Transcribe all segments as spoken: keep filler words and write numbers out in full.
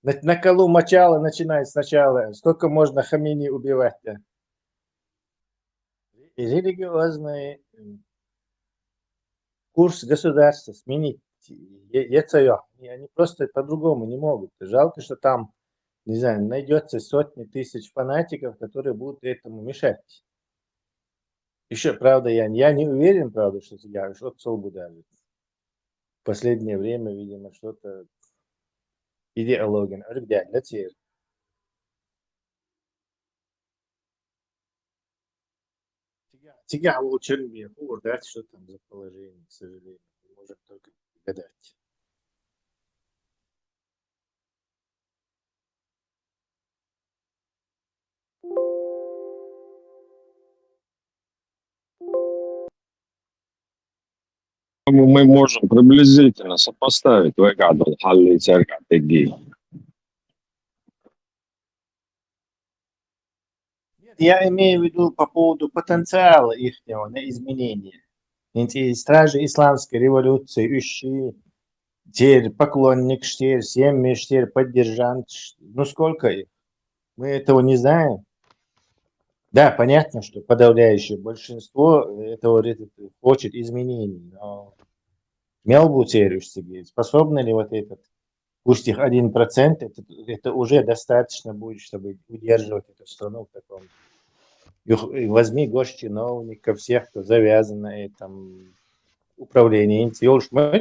На, на колу мочала начинай сначала. Сколько можно Хамини убивать-то? И религиозный, м, курс государства сменить. Е-, е-, цаё. Они, они просто по-другому не могут. Жалко, что там, не знаю, найдётся сотни тысяч фанатиков, которые будут этому мешать. Ещё, правда, я, я не уверен, правда, что я уж отцол буду даже. В последнее время, видимо, что-то идеология. Цига, цига лучше мне хуже, да, что там за положение, к сожалению. Мы можем только гадать. Мы можем приблизительно сопоставить вегадал халли церга теги. Нет, я имею в виду по поводу потенциала ихнего на изменение. Ведь и стражи исламской революции, ищи, теперь поклонник, теперь семьи, теперь поддержант, ну сколько их? Мы этого не знаем. Да, понятно, что подавляющее большинство этого ре-, хочет изменений, но мел бы теперь уж себе, способны ли вот этот, пусть их один процент, это, это уже достаточно будет, чтобы удерживать эту страну в таком. И х-, и возьми госчиновников, всех, кто завязан на этом управлении.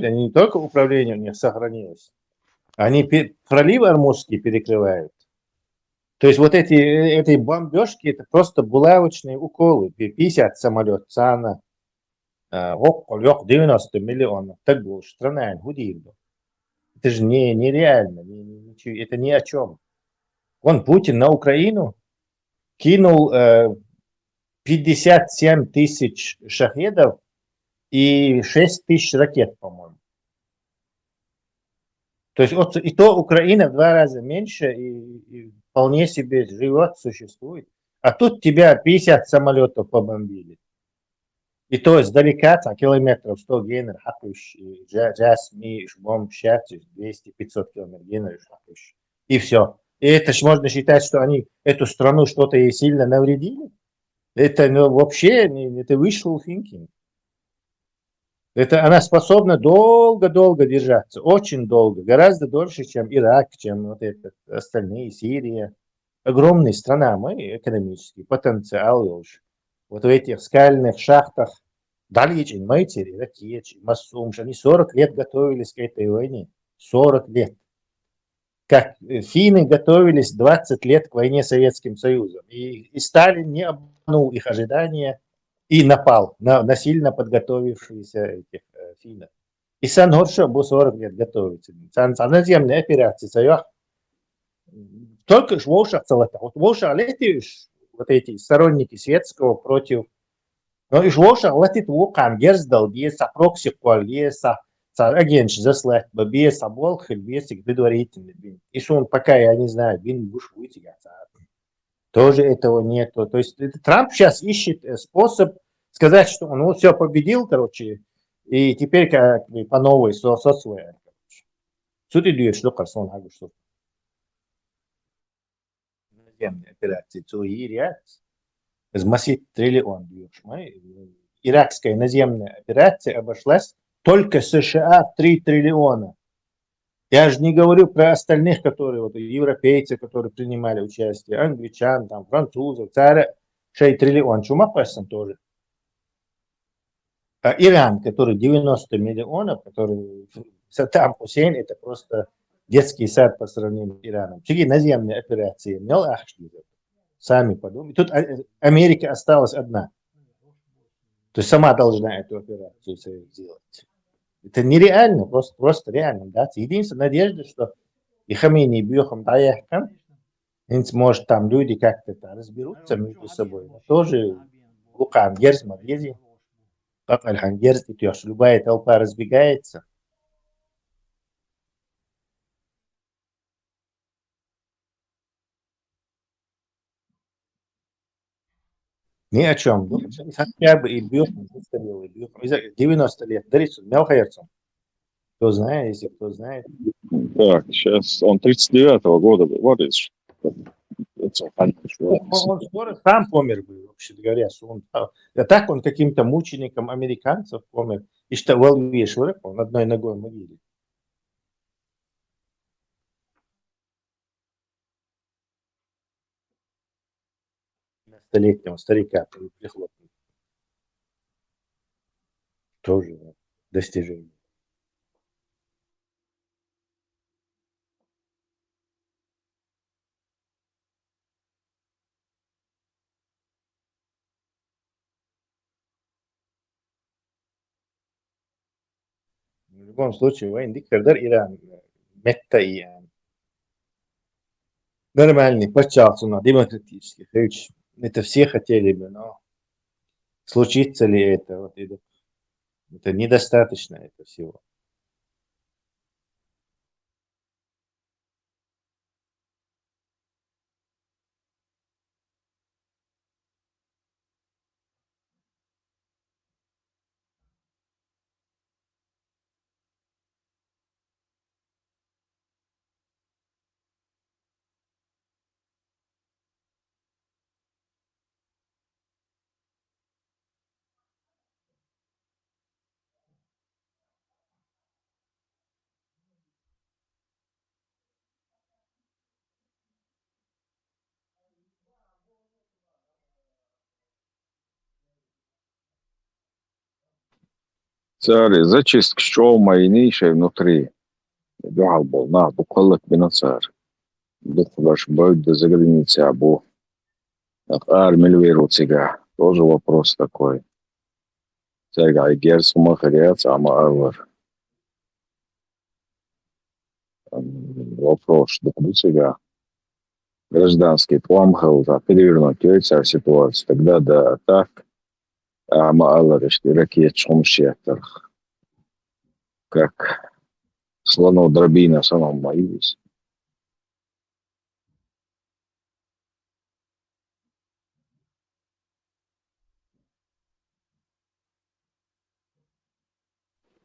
Они не только управление у них сохранилось, они пе-, пролив Ормузский перекрывают. То есть вот эти, эти бомбёжки, это просто булавочные уколы. Пи-, пятьдесят самолёт, цана, э, около девяносто миллионов, так было, страна, гудирба. Это же не, нереально, не, не, ничего, это ни о чём. Вон Путин на Украину кинул, э, пятьдесят семь тысяч шахедов и шесть тысяч ракет, по-моему. То есть вот и то Украина в два раза меньше и, и вполне себе живёт, существует. А тут тебя пятьдесят самолётов побомбили. И то издалека, там, километров сто генер хьакхуьйсуш, и жа-, жасми, иш бомб шац, иш двести-пятьсот километр генер иш хьакхуьйсуьйту. И всё. И это ж можно считать, что они эту страну что-то ей сильно навредили? Это, ну, вообще, не, это wishful thinking. Это она способна долго-долго держаться, очень долго, гораздо дольше, чем Ирак, чем вот это, остальные, Сирия. Огромная страна, мы экономический потенциал, ёлуш. Вот в этих скальных шахтах, далеч, и Майцери, Ракеч, и Массумш, они сорок лет готовились к этой войне. Сорок лет. Как, э, финны готовились двадцать лет к войне с Советским Союзом. И, и Сталин не обманул их ожидания и напал на, на сильно подготовившихся этих, э, финнов. И сан гӀоршо бу сорок лет готовиться. Сан, сан наземная операция, сан йох. Только ж вовшах ца латт. Вот вовшах латт уж, вот эти сторонники светского против. Но уж вовшах латт вукхам герз дала деза, сан прокси кхолла деза, сан, сан агенташ заслать бе беза, сан болх хила беза, цига предварительно бин. И сона пока, я не знаю, бин гуш вуй цига цар. Тоже этого нету. То есть это Трамп щас ищет, э, способ сказать, что он вот всё победил, короче, и теперь как бы по новой со-, со своей, короче. Цу тӀа доьдуш ду-кх сона хьагуш ду. Наземная операция, цу йийр яц. Из масийтта триллион доьдуш ма. Иракская наземная операция обошлась только США в три триллиона. Я же не говорю про остальных, которые, вот, европейцы, которые принимали участие, англичан, там, французов, цара шоай триллион чу ма кхоссина тоже. А Иран, который девяносто миллионов, который Саддам Хусейн, это просто детский сад по сравнению с Ираном. Цига наземная операция, мел ахча деза. Сами подумайте. Тут, а, Америка осталась одна. То есть сама должна эту операцию с-, сделать. Это нереально, просто, просто реально, да. Единственная надежда, что и Хаменеи боьха ма дӀаяьккхина, хӀинца, может, там люди как-то это разберутся между собой. Но тоже вукхам герз ма дезий. Кхы а хьан герз тӀатоьхча, любая толпа разбегается. Ни о чём. Ну, хотя бы и боьха ма, и боьха ма. Из-, девяносто лет дари цун, мел хайра цун. Кто знает, если кто знает. Так, сейчас он тридцать девятого года был. Вот здесь. Это, конечно, вот Он, он скоро сам помер бы, вообще говоря, что он, а, а так он каким-то мучеником американцев помер. И что, вал вешварак, он одной ногой в могиле. Столетнего старика при- прихлопнул. Тоже достижение. В любом случае, вайна дика хир дара Иран, метта и, э, нормальный паччахьалкхе, демократический хилча. Это все хотели бы, но случится ли это? Вот это, это недостаточно это всего. Цар зачистка чӀоагӀа ма йиний шоай внутри. Дуьхьал бола нах дукха хӀаллакбина цар. ДукхагӀбараш бевдда заграницехь бу. ТӀаккха ара мила вер ву цигахь? Тоже вопрос такой. Цаьргахь и герз хӀума хир яц, Ӏа ма-аллара. М, вопрос дукха ду цигахь. Гражданский тӀом хилча, перевернуть йой цара ситуацию, тогда да, а так, Ӏа ма-аллара, иштта ракеташ хӀумаш еттарх. Как слону дробина санна ма ю иза.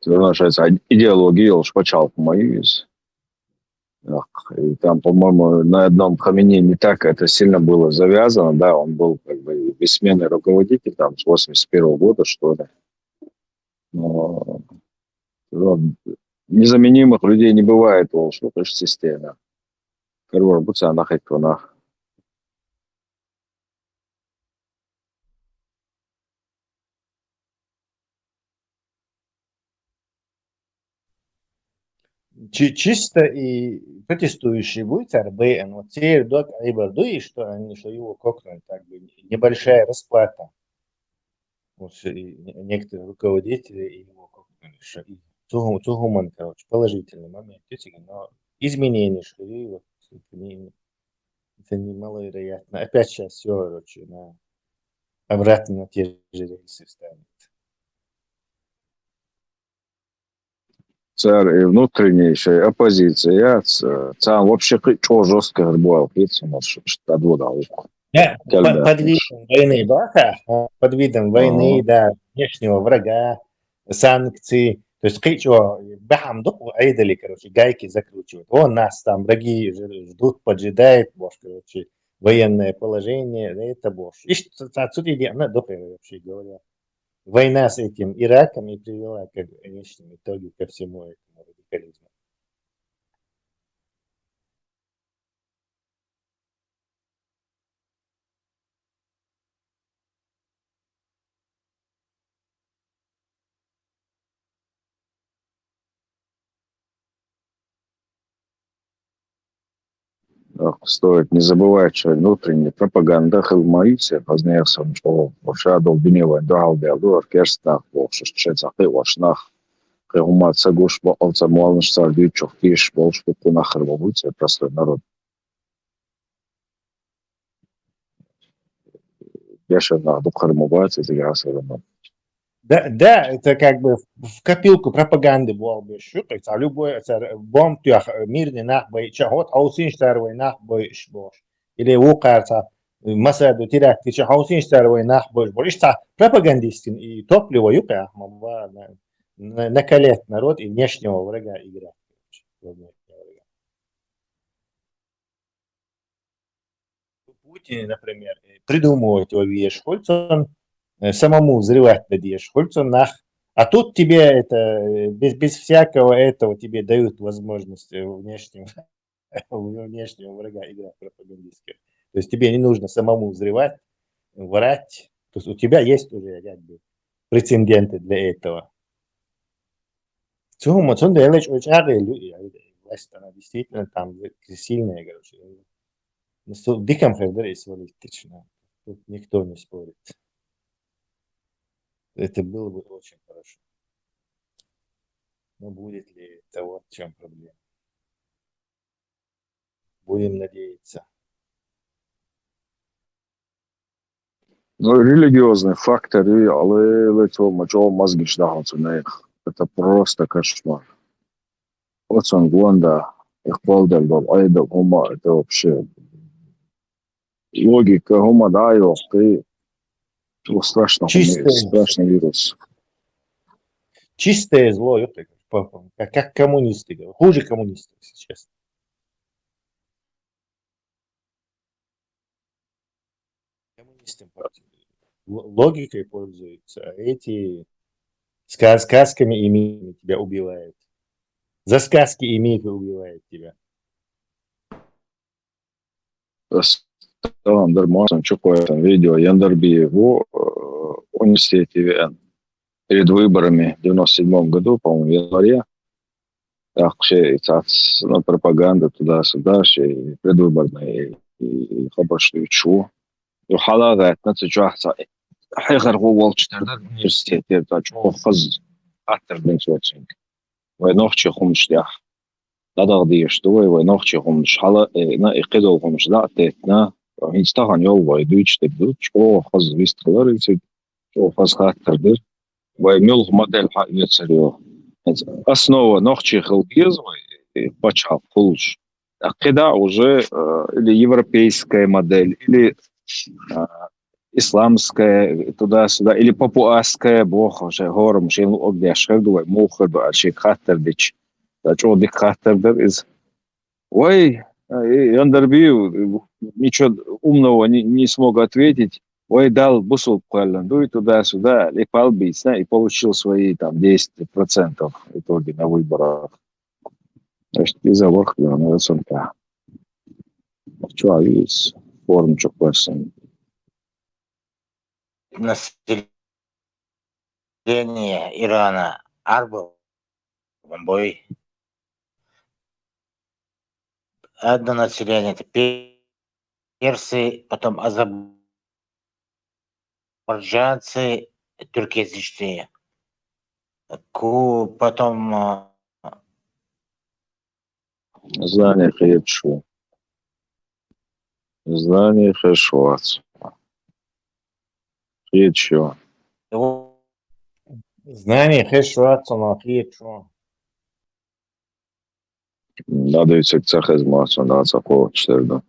Всё равно шайца идеология йолуш пачхьалкх ма ю иза. Ах, и там, по-моему, на одном Хаменеи не так это сильно было завязано, да, он был как бы бессменный руководитель там с восемьдесят первого года, что ли. Но, ну, незаменимых людей не бывает, волуш ву кху система. Карор бу царна хӀиттонах. Чи-, чисто и протестующие буй цара бен, вот церан дог Ӏийбар ду и, что они, что его кокнули, так бы, небольшая расплата. Вот, и не-, некоторые руководители и его кокнули, что и цу хӀу-, цу хӀуман, короче, положительный момент, действительно, но изменения, что и вот, это не, это не маловероятно. Опять сейчас всё, короче, на, обратно на те же рельсы встанет. Цара и внутренняя шайн оппозиция яц, э, царна вообще кхин а чӀогӀа жёстко хир бу аьлла хета суна, ш-, ш-, тӀадвогӀу ву-кх. Да, по-, под видом войны, да, а, под видом войны, ага, да, внешнего врага, санкций. То есть кхин а чӀогӀа бахьана ду-кх Ӏедале, короче, гайки закручивать. О, нас там враги ж-, ждут, поджидают, бохуш, короче, военное положение, это бохуш. Иштта ца-, цу тӀе деана ду-кх, вообще говоря. Война с этим Ираком и привела к конечному итогу ко всему этому радикализму. Ох, стоит не забывать, что внутренняя пропаганда хила ма ю церан, хазна яхсанчо, ва ша долу дуьне вайн дуьхьал дел ду, ара керста нах бохуш, шайн цхьа кхиош нах, кхин хӀума ца гуш, бакъал ца молланаш цара дуьйцучух тешаш болуш, дуккха нах хир ма буй церан простой народ. Дешар нах дукха хир ма бац, иза яхсана. Да, да, это как бы в, в копилку пропаганды болх беш ю, кхин цхьа любой, цара бомба тоьхна, э, мирный нах байча, хӀот хьовсийша цара вай нах бойуш бохуш. Или вукхара цхьа, э, Масаду теракт дича, хьовсийша цара вай нах бойуш бохуш. Иштта цхьа пропагандистское и топливо ю кхин, ма ба, на, на, накалять народ и внешнего врага играть. Вот внешнего врага. Путине, например, э, придумывать его вешхульцон, э, самому взрывать дадешхульцон нах. А тут тебе это, э, без, без всякого этого тебе дают возможность э, внешнего, внешнего врага играть пропагандистских. То есть тебе не нужно самому взрывать, врать. То есть у тебя есть уже как бы прецеденты для этого. Цума, цунда элэч очагы власть, она действительно там сильная, короче. Ну, диком хердер и свалить точно. Тут никто не спорит. Это было бы очень хорошо. Но будет ли это, вот в чем проблема. Будем надеяться. Ну, религиозный фактор, и але это мочо мозги шдахаться на их. Это просто кошмар. Вот он глонда, их полдер был, а это ума, это вообще логика ума, да, и ты страшно, Чистое. Страшный вирус. Чистое зло, как, как коммунисты, хуже коммунистов сейчас. Коммунистам логикой пользуются, а эти сказ сказками и мифами тебя убивают. За сказки и мифы убивают тебя. Андер Мартин, что такое там видео, Яндерби, его университете перед выборами в девяносто седьмом году, по-моему, в январе. Так, вообще, ну, пропаганда туда-сюда, предвыборная, и хабар, что и чего. Юхала гайтна цу чуахца хехар гу волчтардар университет, та чуо хаз аттар бен социнг. Вай нохчи хумш дях. Дадаг диш дуой, вай нохчи хумш хала, на икидол хумш да тетна. Хинстахан йол вай дуч теб дуч, о хаз вист калар ицид, о хаз хаттардир. Вай мюлх модель ха ицарё. Основа нохчи хил гез вай, пача хулш. Кеда уже или европейская модель, или исламская, туда-сюда, или папуасская, бохо, ше горм, ше ну огдяш хердувай, мухерду, а ше хаттер дич. Да чо дик хаттер дер из. Ой, Яндербиев ничего умного не, не смог ответить. Ой, дал бусул пхаллан, дуй туда-сюда, и палбисна, и получил свои там десять процентов в итоге на выборах. Значит, и заворх на оценка. Чуавис, форм чуквасан. Население Ирана арбы бой. Одно население — это персы, потом азербайджанцы, тюркоязычные. Ку-, потом Знание хедшу. Знание хешуац. Хедшу. Знание хешуац, но хедшу. Надо и цехез мац, надо цехо чтерда.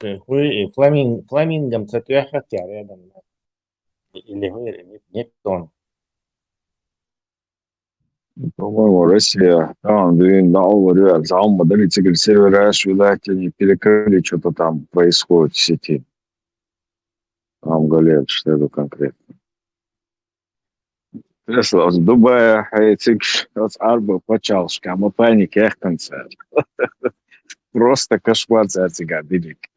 Хуй и фламинг, фламингом цветуяха рядом. Или хуй, или Нептун. По-моему, Россия, там, блин, на Алваре, там, модели цикл сервера, что, да, не перекрыли, что-то там происходит в сети. Там, Галер, что это конкретно? Тесла, с Дубая, цикл, с Арба, почалшка, мы паники, эх, концерт. Просто кошмар, царь цыган, Димик.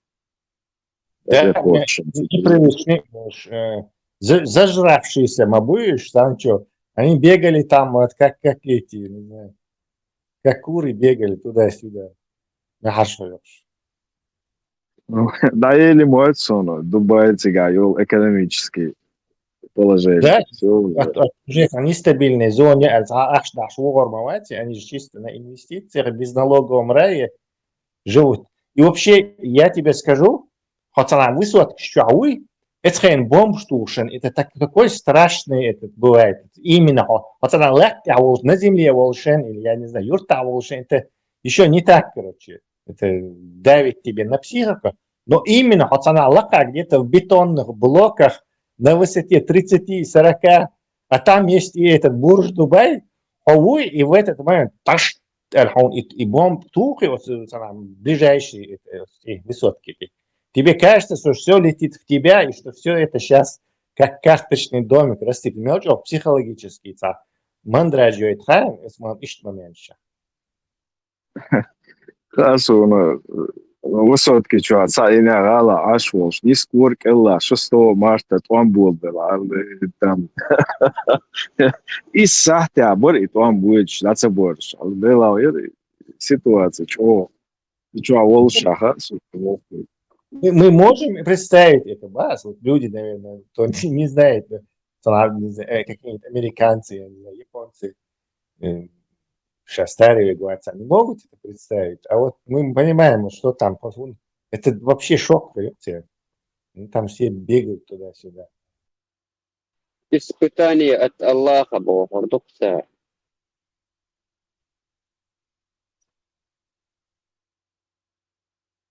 Да, непривычный, э, зажравшийся мабуешь, Санчо. Они бегали там, вот как, как эти, не знаю, как куры бегали туда-сюда. Нахашваешь. Да, или мой сон, Дубай цыган, экономический положение. Да, уже они стабильные зоне, а аш даш угормовать, они же чисто на инвестициях, без налоговом рае живут. И вообще, я тебе скажу, хотя нам высотка шуауи, это хрен бомб штушен, это так, такой страшный этот бывает. Именно хотя на лак, а вот на земле волшен, или я не знаю, юрта волшен, это еще не так, короче. Это давит тебе на психику. Но именно хотя на лака где-то в бетонных блоках на высоте тридцати, сорока, а там есть и этот Бурж Дубай, хавуй, и в этот момент таш, аьлла хьуна и, и бомба тухий оцу, цхьана ближайшие, э, э, высотки тӀе. Тебе кажется, что все летит в тебя, и что все это сейчас как карточный домик рассыпется. Мел чӀогӀа психологически цхьа мандраж йойту хьайна, эс ма иштта моменташ. Хасуна, э, высотки чохь цхьа йина гӀала Ӏаш волуш, нискора кӀелла шестого марта тӀом болабелла, там. Исс сахьтехь бара и тӀом боьдуш, дӀа ца боьрзуш. Делахь яра ситуация чӀогӀа. И чохь волуш ахьа, су-, Мы, мы можем представить это, да, вот люди, наверное, кто не, не знает, да, что нам, не знаю, э, какие-нибудь американцы, я не знаю, японцы, э, щас старые говорят, они могут это представить, а вот мы понимаем, вот что там, вот он, это вообще шок, понимаете? Они там все бегают туда-сюда. Испытание от Аллаха бохург ду цара.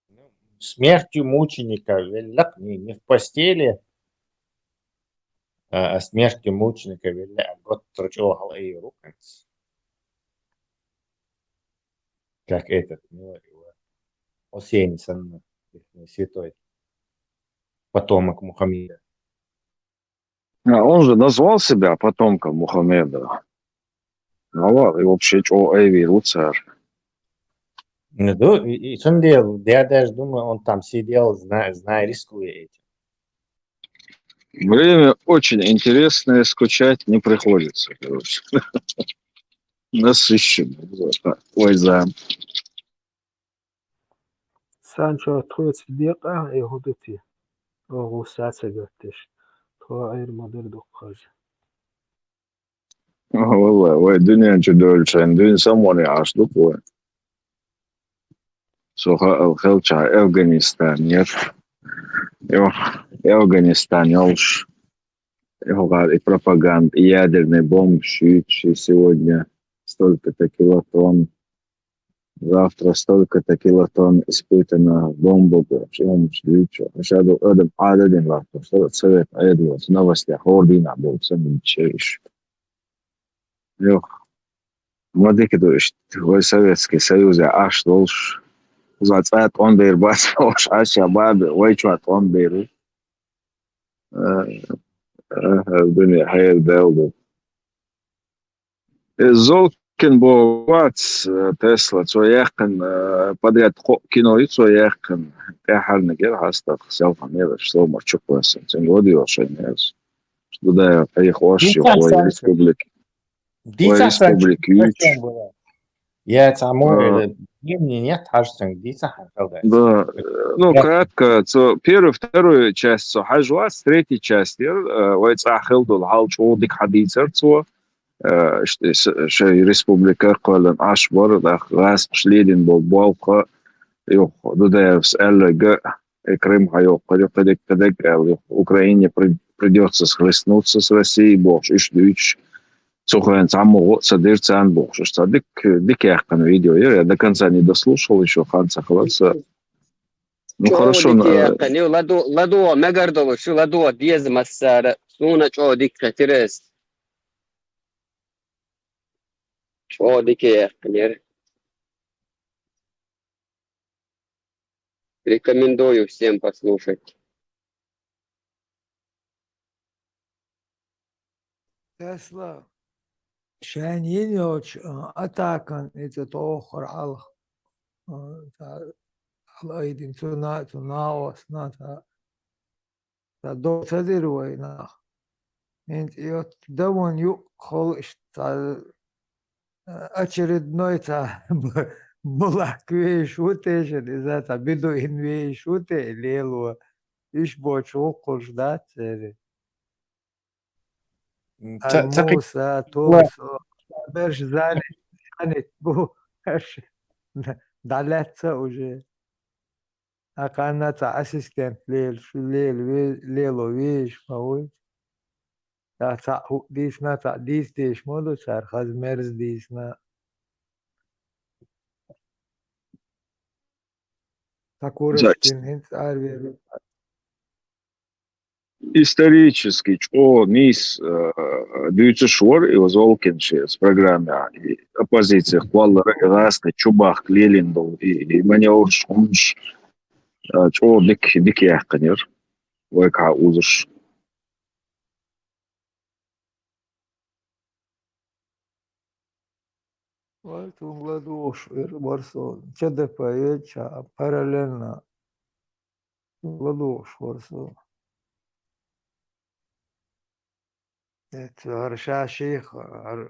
Ну, смертью мученика велла, не, не в постели, а, а смертью мученика велла, а гуттар чӀогӀа хьала эр ву хӀинца. Как этот, ну, его, Осень санна, ихний святой, потомок Мухаммеда. А он же назвал себя потомком Мухаммеда. Ну, и вообще чӀогӀа айвийр ву цара. Ну, да, и, и цундела, я даже думаю, он там сидел, зна-, зная, рискуя этим. Время очень интересное, скучать не приходится, короче. Насыщенно. Вот так. Ой, за. Санчо, тхоьца декъа, и хӀун ду те? Оха гӀусса ца гатдеш. Тхо Ӏер ма дара дукха хаза. Валлай, вай дуьнен чу доьлча, дуьйна самване Ӏаш ду вай. Со хаал хилча Афганистан яра. Йо, Афганистан йолуш. Йо, гӀар и пропаганда, и ядерные бомбы шуьйцуш, и сегодня столько-то килотонн, завтра столько-то килотонн испытана бомба, бохуш, и хӀуманаш дуьйцуш. Ша ду адам Ӏададина латтош, Совет Ӏедалоца новостях хӀора дийнахь болу ца мича иштта. Йо, ма дика ду иштта, вай Советский Союзе Ӏаш долуш, за цкъа тӀом бер бац бохуш, Ӏаш а баба, вай чохь тӀом бер ву. Э, э, дуьне хьеладаьлла ду. Иза Золкин боху вац, э, Тесла, цо яьккхина, э, подряд кхоъ кино ю цо яьккхина, тӀаьхьарниг яра хьастагӀа, селхана яра, аша совмар чу кхоьссина, цуьнга гӀо доьхуш айн яра. Дудаев хьехош ю вай республика. Вай республика юьйцуш. Я цхьа мо, э, времени нет, хьажа цуьнга, дийца хьан хьалдайс. Да, э, ну, кратко, цо первую, вторую часть цо хьажа вац, третья часть яра, э, вай цӀахь хила долу хьал чӀогӀа дика хьадийцар цо. Э, ш-, ш-, шайн республика кхоьллина Ӏаш бара, нах гӀазкхаша лелийна болу болх, юха Дудаевс аьлларг, и Крым хьайоккхур ю, кхидерг, кхидерг аьлла, юха Украине при-, придётся схлестнуться с Россией бохуш, уьш дуьйцуш, цу хенахь цхьаммо гӀо а ца дира царна бохуш, уьш цхьа дика, дика яьккхина видео яра, я до конца не дослушал, ещё хан ца хилар сан. Ну, чӀогӀа хорошо, дика э, яьккхина ю, ладо-, ладогӀа мегар долуш ю, ладогӀа деза массара, суна чӀогӀа дика хетира иза. ЧӀогӀа дика яьккхинера. Рекомендую всем послушать. Тесла, шайна йина йолчу, а, атакан иза тоххара хьалха, а, ца, хьала айдина цу на-, цу наосна, ца, ца до ца дира вай нах. ХӀинца и оцу даван юкъахула иштта цхьа, а, очередной цхьа бу-, булак веш ву те шен, иза цхьа бедуин веш ву те и лело? Уьш боцуш гӀуллакхаш дац церан? М, ца-, ца-, Муса, Туса, берш занят, занят бу, аша дӀалаьцна уже. Акханна цхьа ассистент лелаш, лела ве-, лело везаш ма вуй. Цхьа хӀуъа дийцина, цхьа дийца дезаш ма ду цара, хаза мерза дийцина. Цхьа курашкин хӀинца аравер. Исторически чӀо нийса, э, дуьйцуш вара и Золкин шеца программехь, и оппозицех кхоллар, и гӀазкхи чубахка лелийна долу, и, и маневраш, хӀуманаш, э, чӀо дика, дика яьккхинера. Вайгахьа узуш. Вай, цунга ладугӀуш вер вара со, Ч Д П еча параллельно ладугӀуш вара со. Эцу хӀара ша шийх, хӀара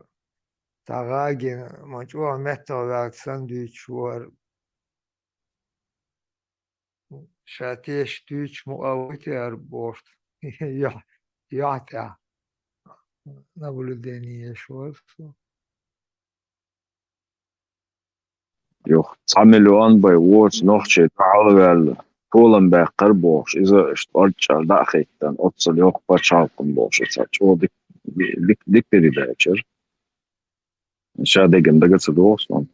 цхьа гӀагина, ма чӀогӀа меттах ваьлча санна дуьйцуш вара. Ша тешаш дуьйцуш мукъа вуй те хӀара бохуш, йо-, йохь тӀехь наблюдение еш вара со. Юха цхьа миллион бай воцу нохчий тӀехьа а ваьлла, толам баьккхира бохуш, иза иштта орччара дӀа а хӀиттина, оццул йоккха пачхьалкхана бохуш, иза чӀогӀа дика, дика, дика передача яра. Ша деган дага ца догӀу суна.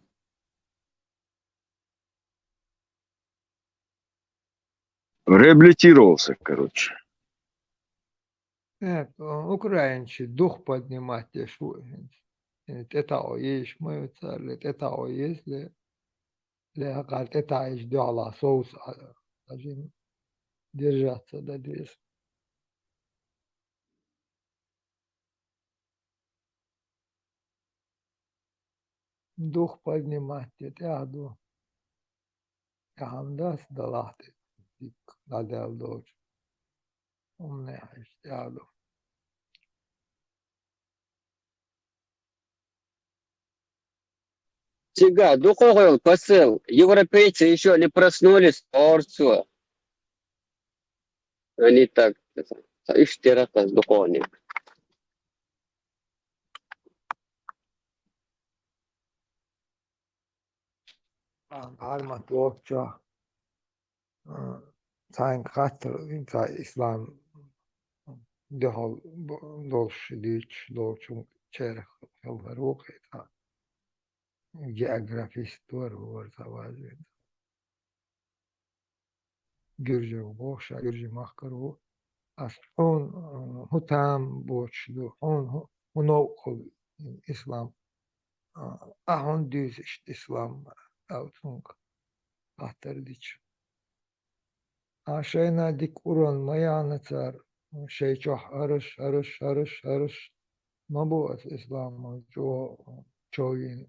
Реабилитировался, короче. Э, украинцы дух поднимать деш ву хӀинца. Э, тӀетао езаш ма ю цара, ле, тӀетао еза, ле, ле, хьакъара тӀетаийча дуьхьала совца, а, а, жин держаться дан деза. Дух поднимать де тӀехь ду. ТӀехь ма дац далахь тӀе, дика дӀадаьлла долчу. ХӀуманехь иштта тӀехь ду. Цига, дукхох йолу посыл. Европейцы ещё не проснулись, орцо. Они так, иштта дера дукхох. А, хьармат воккхачохь. А, цхьаьнга хаттар, цхьа ислам дуьхьал бо-, долуш дуьйцуш долчун церах хилла вара ву кхин цхьа. Географист вара, вара цхьа вазийна. Гуьржи ву боху, ша Гуьржи махкара ву. Ас хьуна, а, хӀун там боцуш ду, хьуна хӀу-, хӀун новкъа хуьлу ислам? А, ахьа хӀунда дуьйцу иштта ислам, аьлла цунга хаттар дича. А шайна дика урон ма яхна цара, шайн чохь хӀараш, хӀараш, хӀараш, хӀараш. Ма бу аса исламан чӀогӀа човйина.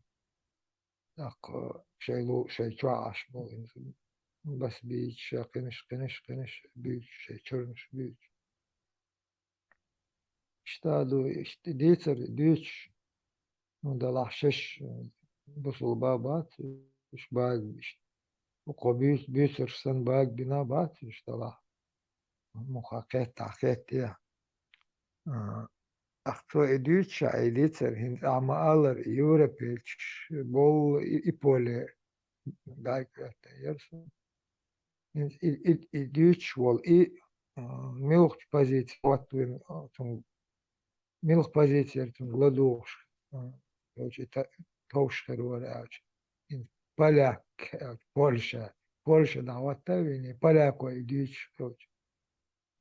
ТӀаккха шайн лу-, шайн чохь Ӏаш бу иза. Бас бийча, ша кхинаш, кхинаш, кхинаш буьйцу, шайн чуьрнаш буьйцу. Иштта ду, иштта дийцар дуьйцуш, ну, далахь шеш, э, бусулба бац, уьш бага иштта. Укхо буьйц-, буьйцурш санна бага бина бац уьш далахь. Муха кхетта, кхетте. А, ахь цо и дуьйцуш, и дийцар, хӀинца ахь ма-аллара, европейцаш болу и, и поле гайка хӀоьттина яра со. ХӀинца и, и, и дуьйцуш волу и, а, муьлхачу позици хӀоттавина, а, цунна, муьлха позици яра цунна ладугӀуш, а, короче, и та-, товш хир вара аьлча. ХӀинца поляк аьлча, Польша. Польша дӀахӀотта а вина, и полякой и дуьйцуш, короче.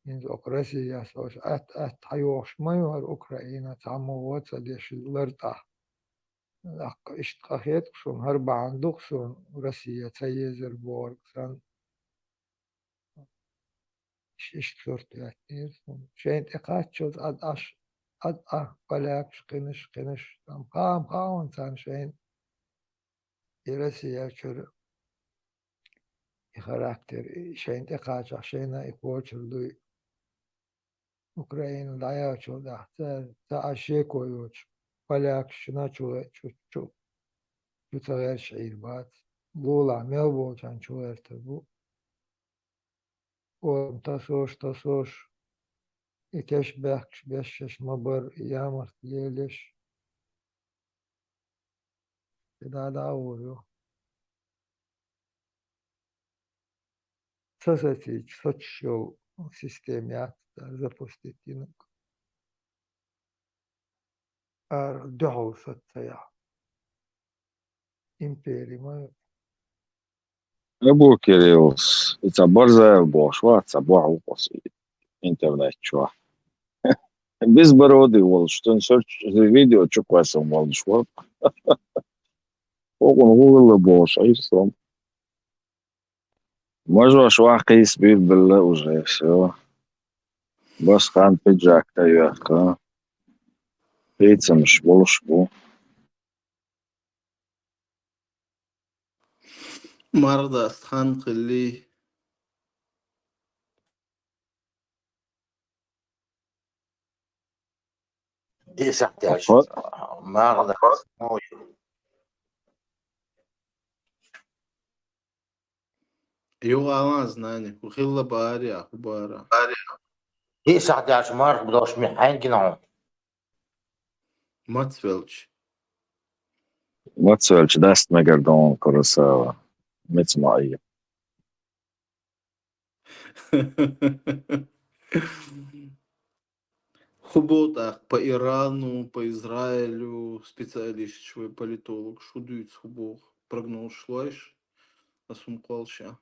ХӀинца окху Россияс оцу атта, атта хьайохуш ма ю хӀара Украина, цхьаммо вон ца деш лартӀахь. ТӀаккха иштта къахетта суна, хӀара бахьана ду-кх суна Россия ца езар бохург санна. Иш-, иштта сурт хӀоьттинера суна. Шайна тӀе кхаччалц Ӏад Ӏаш, Ӏад Ӏа, полякаш кхинаш, кхинаш, там хаам хаун царна шайна. И Россия чуьра и характер, и шайна тӀе кхачахь, шайна и кхочур дуй. Украина дӀаяьллачул тӀаьхьа ца, ца Ӏаш шеко йоцуш, полякашна чу, чу, чу, чу ца гӀерташ Ӏийр бац. Лулахь мел болчарна чу гӀертар бу. О, тасош, тасош, и теш баьхкаш, бешшаш ма бара, и ямарт лелаш. И да, да, а вур ю. Ца сацийча, соцуш йолу система яц цара запустить йинарг. Ара дуьхьал саца ца яхь. Импери ма ю. Абу Кириллс, и ца Барзаев бохуш вац, ца бохьа ву кхо. интернет чу. Безбородый волча, цун сорч видео чу кхоссам волаш вар. Хьокхунна гӀулла бохуш, Ӏийса. Мажош ваккхийса бийр белла уже, всё. Басхан пиджак тӀе а йоьхна. Хийцамаш болуш бу. Марха даста хан хилли. Десять дяш. Ага. Марха даста. Юха алан знани, хӀу хилла бара, хӀу бара. Десять дяш марха долуш ми хьаьнгина хьуна? Мацвелча. Мацвелча даста мегар ду хьуна, Курасава. Меца ма айя. ХӀу боху тӀаккха по Ирану, по Израилю специалисташ вай, политологаш хӀу дуьйцу, хӀу боху, прогнозаш лойш, ас хӀума кхоллаша.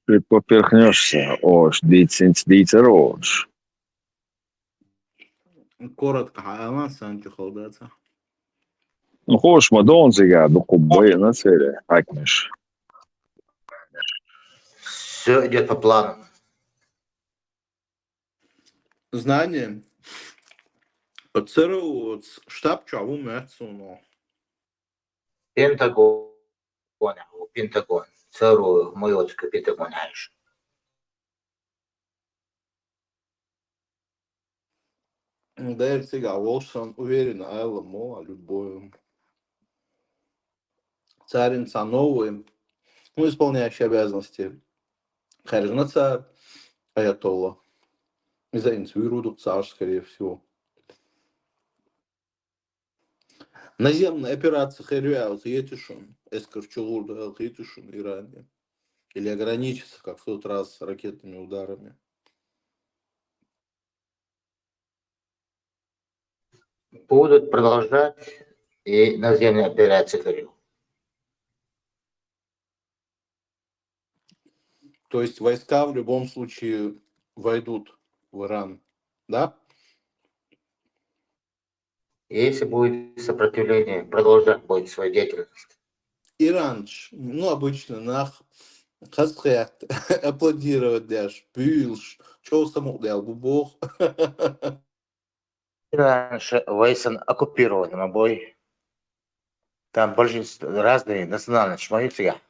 Ты поперхнёшься, ош, дийцинца дийцар ош. Коротко хьаалан, сан чу хала дац. Ну, хууш ма догӀу цига дукха байина церан хьаькамаш. Всё идёт по плану. Знание. Оцу ЦРУ оцу штаб чохь ву моьтту суна. Пентагон, Пентагон. ЦРУ ма йоцу Пентагон хьаьжа. Дера цигахь волуш санна уверенно айла мо, любой. Царин ца новый, ну, исполняющий обязанности. Хаьржина цара, Аятолла. Иза инца вуьйр ву дукха цхьа, скорее всего. Наземная операция хир ю аьлла хетий шуна? Эскар чугӀур ду аьлла хетий шуна Иране? Или ограничится, как в тот раз, ракетными ударами? Будут продолжать и наземные операции хир ю. То есть войска в любом случае войдут в Иран, да? Если будет сопротивление, продолжать будет свою деятельность. Иранча, ну, обычно нах хазахетта аплодировать деш, буьйлуш, чӀогӀа самукъадаьлла бу боху. Иранча вай санна оккупированный ма бой. Там большинство, разные национальности ма ю цигахь.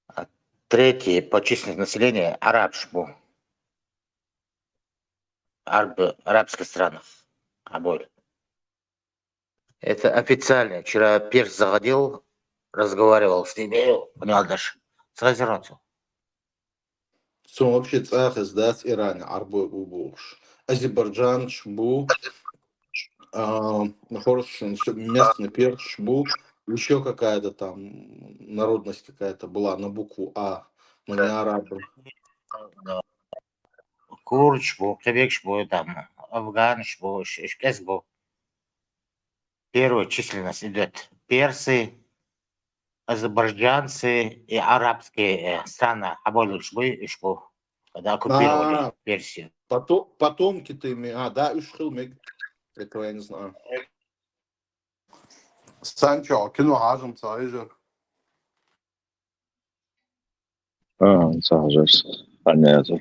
А третье по численности населения арабаш бу. Араб-, арабских странах. Абой. Это официально. Вчера перс заходил, разговаривал с ними, понял даже. Сразу. Цунна вообще цӀа хезна дац Иране Ӏарбой бу бохуш. Азербайджанцаш бу, а, хӀорш, местный персаш бу, ещё какая-то там народность какая-то была на букву А, но не арабы. Курдаш бу, кхибегаш бу, там, афганаш бу, ш-, ш-, кӀезиг бу. Первая численность идёт персы, азербайджанцы и арабские, э, страны, хьаболуш буй уьш бу, когда оккупировали А, Персию. Пото-, потомки ты ми-, а, да, уьш хила мега. Этого я не знаю. Санчо, кино хьажам ца хьежар. А, ца хьажар. Понятно.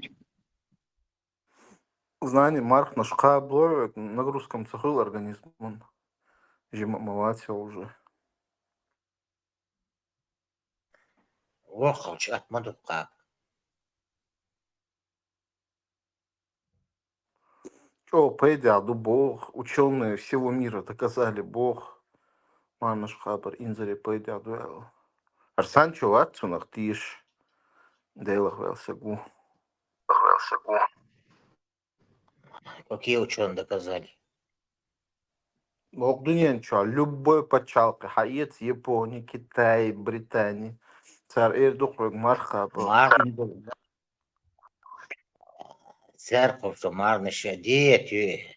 Знание мархнаш кхабло, нагрузкам ца хуьлу организман. Жима ма вац уже. Вокхалчу атма ду кхаба. ЧӀогӀа пайдехь ду боху, учёные всего мира доказали боху, мархнаш кхабар инзаре пайдехь ду аьлла. Ара Санчо вац цунах тешаш, Делах ваьлла саг ву. Какие учёные доказали? Боху дуьнен чохь любой пачхьалкхе хьаэца, Япони, Китай, Британи. Цара эр ду хьоьга марха кхаба. Мар- Церковца марнаш диет ю.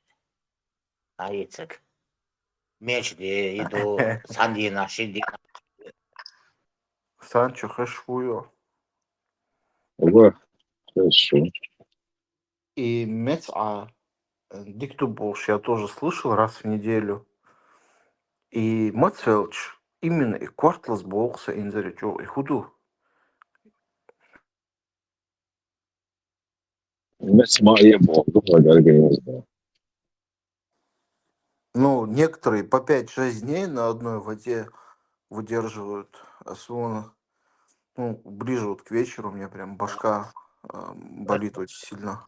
Хьаэцаг. Меч де, иду, цхьана дийнахь, шина дийнахь. Санчо хеш ву йо. Ого, хорошо. И мецӀа, э, дикдуббуш я тоже слышал раз в неделю. И мацвелч именно и квартлас болхса инзаре чӀо и худу. Мес ма е болду, организм. Ну, некоторые по пять-шесть дней на одной воде выдерживают, особенно, ну, ближе вот к вечеру у меня прям башка, э, болит очень сильно.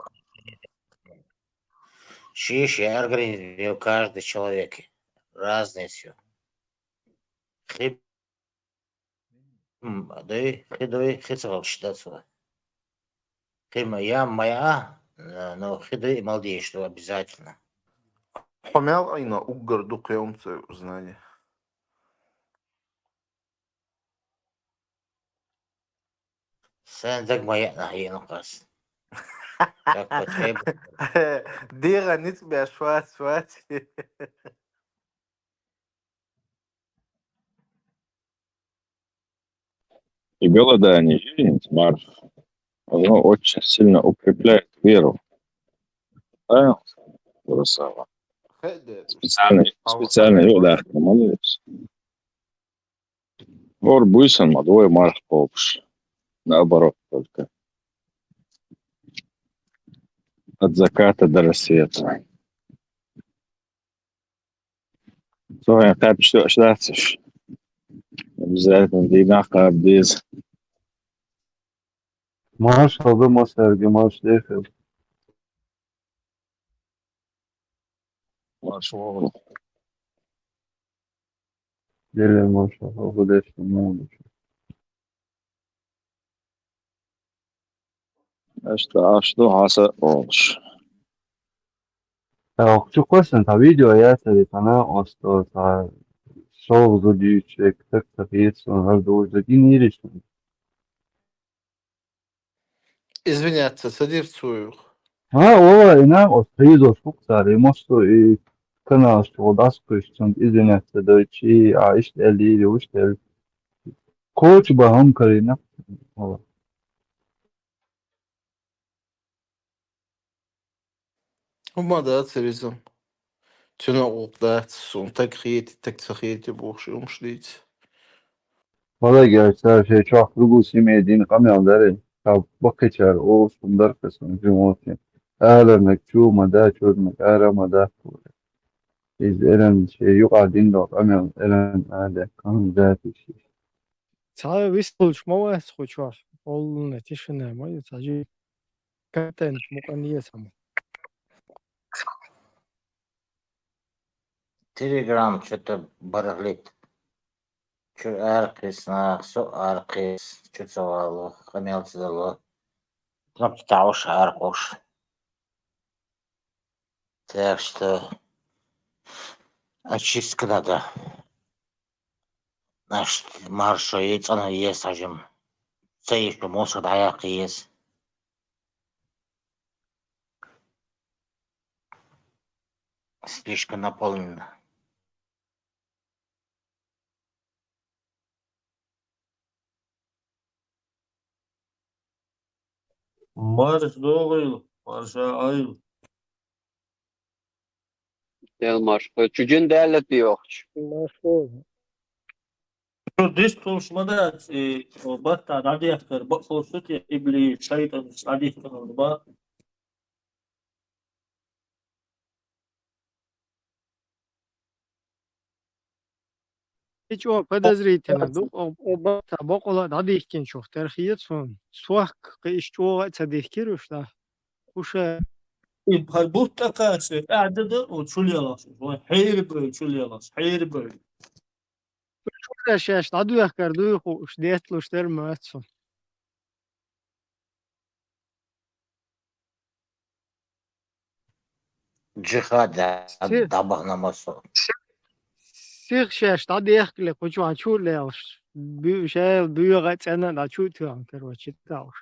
Шиш, организм, у каждого человека разное всё. Хи-, м, дой, хи дой, хи цавал шда цула. Хи ма я, ма я, э, но хи дой и молодеешь, что обязательно. Хомял айна уггар дукъ я умца знание. Сен даг ма яъна хӀейна къас. Как потребует. ДегӀа ницӀ беш вац, вац. И голодание, жирность, марх, оно очень сильно укрепляет веру. Да, Курасава. Специально, специально, да, молодец. Ор буйсан ма двое марх кокш. Наоборот только. От заката до рассвета. Цо хӀанз кхаьбча тоъаш дац уж. Обязательно дийнахь кхаба деза. Маршалла ду массаьрга, марш дехар. Марш вогӀу. Деле маршалла, хӀу дешна муха ду. Аша, аша ду хьаса олуш. ТӀаккха чу кхоьссина цхьа видео яцара, цхьа накъост, цхьа шолгӀа зуда дуьйцуш, век стаг ца хета суна, хӀара дуьйцуш, и нийриш. Извиняться, ца дира цо юха? ХӀа, валлахӀи, и накъост хьийзош ву-кх цара, и массо а и каналаш чу дӀасакхуьйсу цунна извиняться дойтуш, и а иштта аьлла, или вуьшта аьлла. Кхочу бан хӀума карийна. ХӀума дац, Ризам. Цуьнан гӀуллакх дац, суна таг хети, таг ца хети бохуш, и хӀумаш дийца. Малагара цара шайн чохь кругу семье дина къамел дарий? Цхьа баккхийчара олуш хӀума дара-кх сан жимоте. Аларниг чу ма да, чуьрниг ара ма да. Иза эрна шен юкъахь дина долу къамел эрна а даьккхина, хӀума дацийша. Цхьа вистхуьлуш ма вац кху чохь, оллуна тишина ма ю, цхьа жи контент мукъа еза хӀума. Телеграм чу-то бархӀлит. Чуьра аракхийса нах, со аракхийса, чу ца вало, къамел ца дало. Кнопка таӀош аракхуш. Так что очистка надо. Наш маршо е цӀана еза хьажим. Ца еза мосо дӀаяккха еза. Слишком наполнено. Марш догӀийла, марша Ӏойла. Дел марш. Чу жин даьлла тӀе йохуш. Марш догӀийла. Чу дистхуьлуш ма дац, и, о, батта дӀадехкар, бакъ хӀусу те, иблис, шайтӀанаш дӀадихкинарг бан. И чӀогӀа подозрительно ду, о, о, баккхий бакъволу а дӀадихкинчух тера хета суна. Сох кхин иштта чӀогӀа а ца дихкира уьш, да? Уьш а. И хӀара бутт тӀакхача, тӀаьхьа дан дан, о, чу лелаш, вай хьерабевлла чу лелаш, хьерабевлла. Уьш шаьш дӀадоьхкар дуй хууш, детталуш дерг ма дац цунна. Джихад Си-, дӀабахана массо. Сиха шаьш дӀадехкале, кху чохь чу а лелаш, буь-, шайла боьха а, цӀена а дӀа чу а тоьхна, короче, далуш.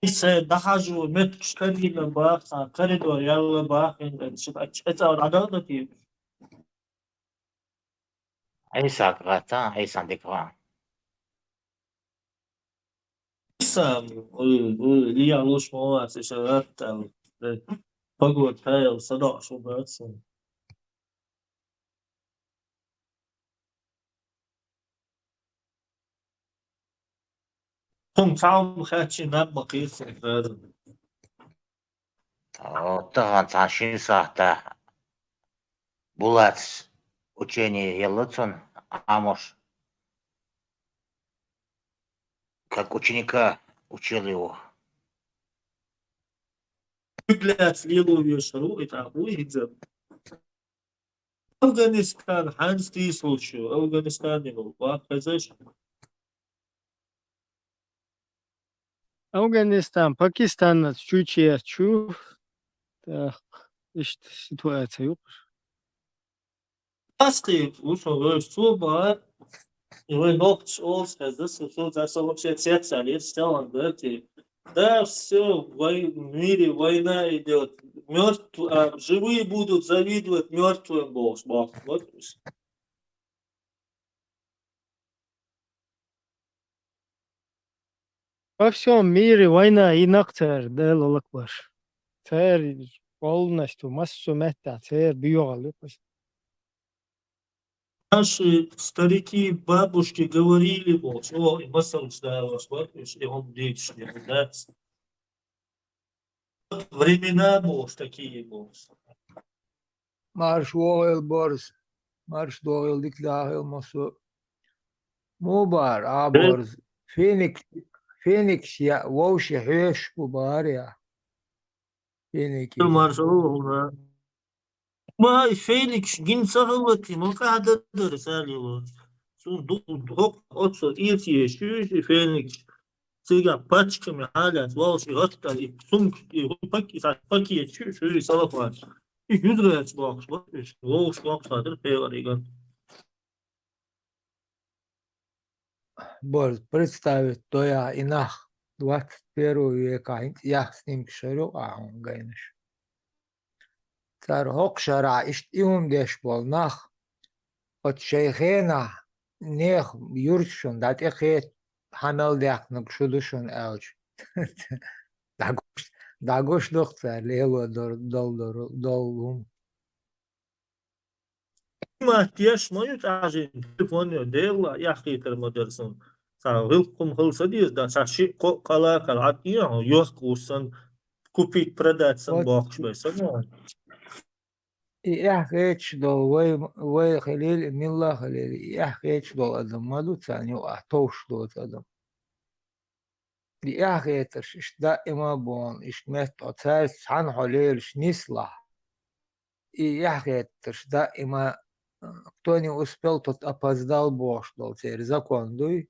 Иза дӀахьажо меттигаш карийна баха, коридор яьлла баха, хӀинца шу цӀа дӀадала датийна. Ӏийсас гӀатта, Ӏийсан дика гӀа. Сам, ой, ой, Илья лучше молодец, ещё рад там. Погода, таял, садок, что братцы. Хум цаун хачи наб макирсин разум. Оттаган цхьа шин сахта Булац учение елла цун, Амуш как ученика учил его. Куглац лилу вешару, это ахуй хиза. Афганистан, ханс тислучу, Афганистан его, ва хезеш. Афганистан, Пакистан, чучия, чу. Так, ишт ситуация юкъ. Аски, усо веш цуба, и вы ногч олс хезеш, су за со вообще цец, а лишь целом, да, ти. Да, все, в мире война идет. Мертв, а живые будут завидовать мертвым, бог, бог. Вот. Во всём мире война, и нах цар, да, лолак баш. Цар полностью, массу мятта, цар биёгал, лукаш. Наши старики, бабушки говорили, вот, о, и масал сдаваш, вот, и он дичь, да. Времена, бог, такие, бог. Марш вогӀел борз, марш догӀел дикдагӀел масо. Му бар, а борз. Феникс, феникс я, вовши хьоьш бу бар я. Феникс. Марш вогӀел. Ма, феникс гин ца хилвати, ма къагӀда дара, царила. Цун ду-, ду-, хӀокху оццо эца еш ю и феникс. Цигахь пачкаме хьалаьцна, валлахӀи, гӀатта и сумка, и пак-, и пакет чу, чу и салафан. И юзраьлча бохуш, вот, и вовшах бохуш хатар пхьегӀариган. Борз представить доя и нах двадцать первого века, хӀинца яхь снимкаш шаро а хьуна гайнаш. Цара хӀокху шарахь иштта и хӀума деш болу нах, оцу шайн хенахь нехан юрт шуна дӀатӀекхета, хьан мел даьккхинарг шу ду шуна аьлча. ДӀагуш, дӀагуш ду-кх цара лело дор-, дол-, дор-, долу хӀума. Ма теш ма ю цхьа жин, телефон ю, Делла, яххьийтар ма дара сан. Цхьа гӀиллакх-м хала ца деза, да, цхьа шиъ-кхоъ къала кара Ӏад ийхьа, йохка вуссана, купить, продать сан бохкуш бай сан. И эхь хеташ долу вай, вай хилийла, и милла а хилийла, и эхь хеташ долу адам ма ду царна юкъахь товш доцу адам. И эхь хетарш иштта даима а боху, иштта метта хьо цаьрца цхьаьна хьо лелаш нислахь. И эхь хетарш даима, кто не успел, тот опоздал бохуш долу церан закон дуй.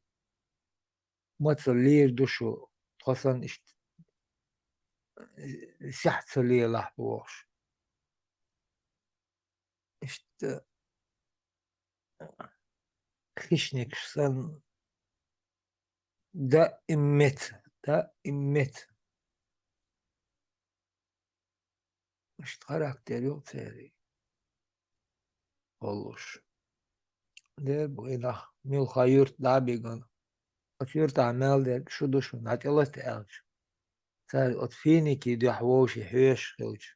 Мацалла лийр ду шу, тхо санна иштта сехь ца лелахь бохуш. Иштта хищникаш санна, даиммет, даиммет. Иштта характер ю церан. Олуш. Дер бу и нах, муьлхха юрт дӀа а бигана. Оцу юьртахь мел дерг шу ду шуна, дӀатӀелата аьлча. Цара оцу финикийн дуьхьа вовшийн хьоьшуш хилча.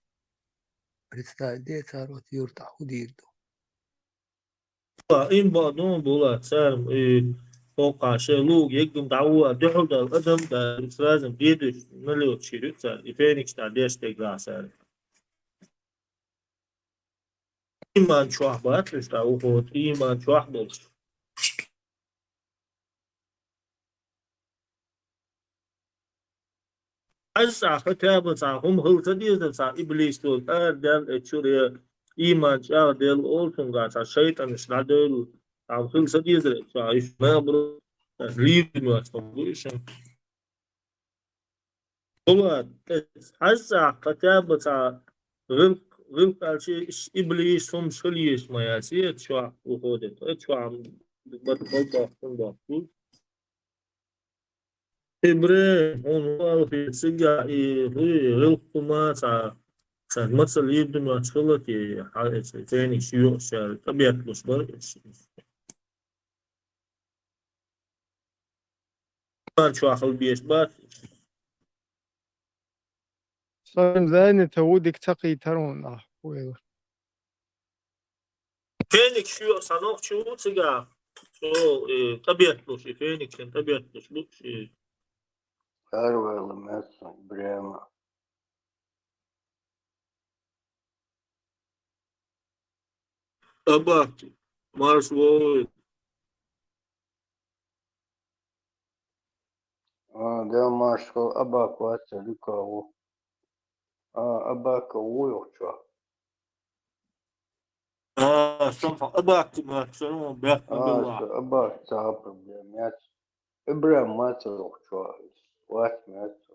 Представь, де цара оцу юьртахь хӀун дийр ду. Им бакъдун була, цара, и, хӀокху шайн луг еггам дӀавуа, дуьхьал дала адам, да, сразу дедуш, налет чирю цара, и феникс тӀа деш дегла цара. Ийман чохь бац уьш тӀа, ухо, ийман чохь болуш. Хьажа цхьа, хотя бы цхьа хӀума хила ца деза, цхьа иблис долу арадаьлла, э, чуьра, ийман чӀагӀделла олу цуьнга, цхьа шайтӀанаш дӀадевлла, цхьа хӀума хила ца дезара, цхьа уьш набра, лийр моьтту хӀума бу уьш. Хьажа цхьа, хотя бы цхьа гӀиллакх, гӀиллакх аьлча, иблис хӀумаш хила езаш ма яц, э, чохь уходит, э, чохь бат-, бат-, бат-, бат-, Ибрахим, хьуна валхе цигахь и хӀуй гӀиллакх хӀума цхьа, цхьа мацалла йир ду моьттуш хилла те, хьан эца феникс йоьхуш яра, тӀебетталуш бара. Хан чохь хила безаш бац. Сан занят ву, дика ца кхийтар ву нах вуйла. Феникс ю сан нохчи ву цигахь. Цо, э, тӀебетталуш, и Фениксин тӀебетталуш бу, и. Хьарвайла меца прямо. Абакки, марш вовой. А, да, марш вовой, Абак вац, Люка ву. А, Абак ву юхчо. А, сам Абакки марш, сам бехк А, белла. Что, Абак, ца проблема, меца. Ибрам маца юхчо, вац меца.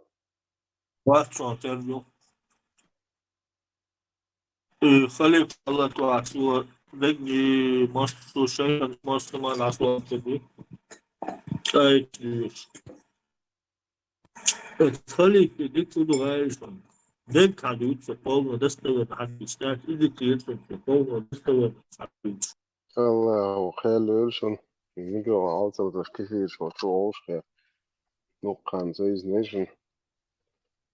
Вац цо тергал. Э, халиф Аллах вац, ву дегги массо шайтан массо ма нас вац ду. Ай, чуш. Э, халиф, иди туда, гайшон. Дег хадуца, полно достоверно хадуца. Иди туда, полно достоверно хадуца. Аллаху хьалуьйла шуна. Микрофон алцалдаш кефир шо чу олуш хье. Нуккхан ца иза нешан.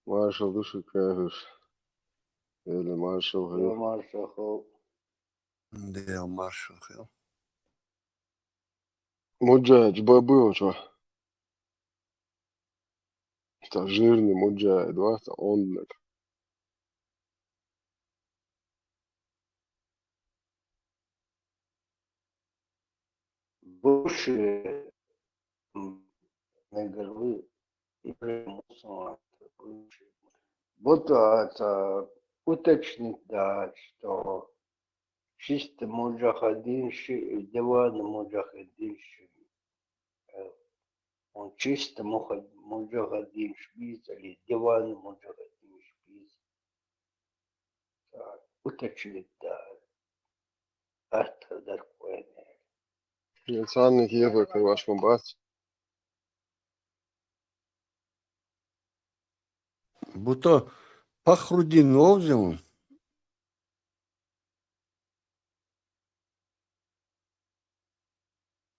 Маршал ду шу каьхуьш. Эли маршал хье. Маршал хьо. Дел маршал хье. Муджаид бабуьйла чо. Ца жирный муджаид вац, ца оннаг. Бывший, м, мегар ву, Ибрагим Мусалман, бывший. Вот, а, ца уточнить дац, что чисто муджахидинш, диван муджахидинш. Э, он чисто муха-, муджахидинш бийца или диван муджахидинш бийца. Так, уточнить дац. Артадар кхойне. Я царна кхетар кхин ваш ма бац. Буто Пахрудин вовзем.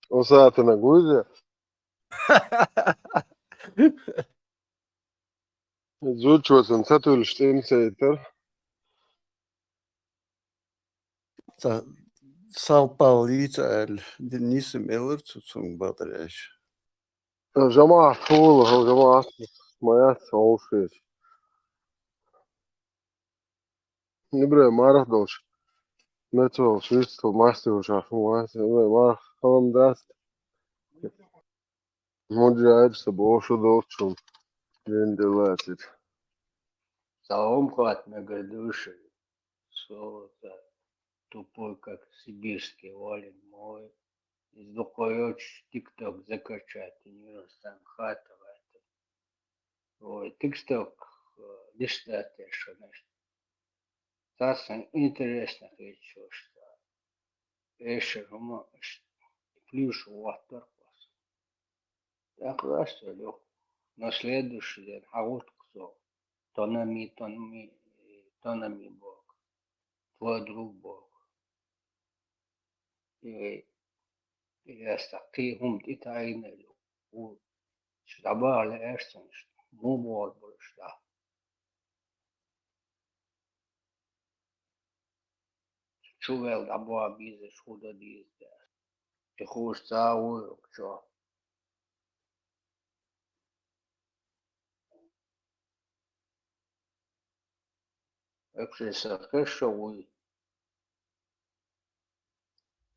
Усатана гуйзе. Зудчосан ца туьлуш тӀемсейтар. Ца-, сал пал йийца аьлла, ди-, нийса мелар цу цунга бакъдерг аьлча. Жамаат хула, жамаат ма яц, олушеш. Ибрай марах долуш. Мецо шуьйцу мастер шахмат, Ибрай марах халам дац. Муджаид са боху долчун. Дин делацит. Салом хват мегар душа. Слово-то тупой, как сибирский вален мой. Из дукхойочу тикток закачать, не раз там хатывает. Ой, тикток, э, листать я шо, значит. Цацан интересно хетчош ца. Эшер хӀума, ш-, плюш ваттар кхос. ТӀаккха лаьцна лех. На следующий день хьагӀутту со. Тонами, тонами, тонами боху. Твой друг боху. И, и аса кхин хӀума тӀе таӀийна ву. Шу дӀабаха лаьаш цунаш. Муха бохур бу шу дӀа? Чу вел дӀабоха безаш, хӀун дан деза цара? И хууш ца а вуй хӀокху чохь. Вообще, сан хезаш вуй.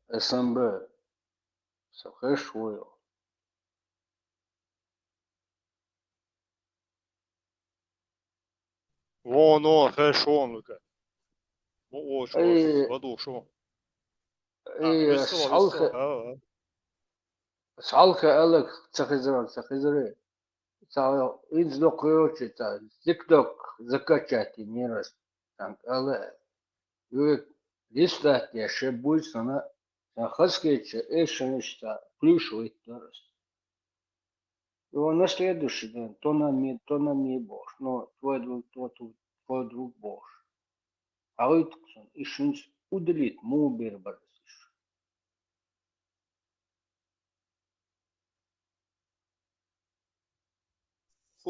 С М Б, сан хезаш вуй. Вон, вон, хезаш вон, Лука. Мо оцу Ай. Вадуш вон. Ай, А, виссалла, схьалха-, виссалла. А, а. Схьалха алаг ца хезаран, ца хезаре. Ца инза доккхуйочу ца, тикток закачать йинера ас, цхьаьнга ала. Юй листать я шен буй сана, сан хазкеча эшанаш ца плюш виттар ас. Его на следующий день, то на ми, то на ми бохуш, ну, твой друг, то ту-, твой друг бохуш. ХьагӀуьтту сан, и шинца удалить муха бер бара ас иш?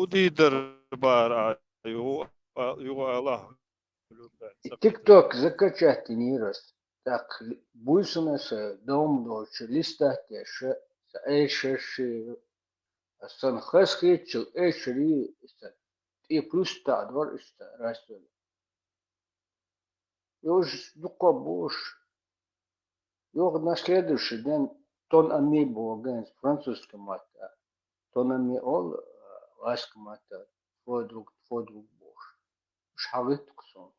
Уди дар бара, югъу, а, югъу Аллах. И TikTok закачать йинийра ас. Так, буьйсанна аса дом долчу листать деш, аса эшар ши, асан хазахетачул эшари, аса тӀе плюс таӀдор иштта, рассел. И уж дукха буш. Юха на следующий день ton ami боху французский матта. Ton ami ол ласка матта. Твой друг, твой друг бохуш. Уж хьагӀитту суна.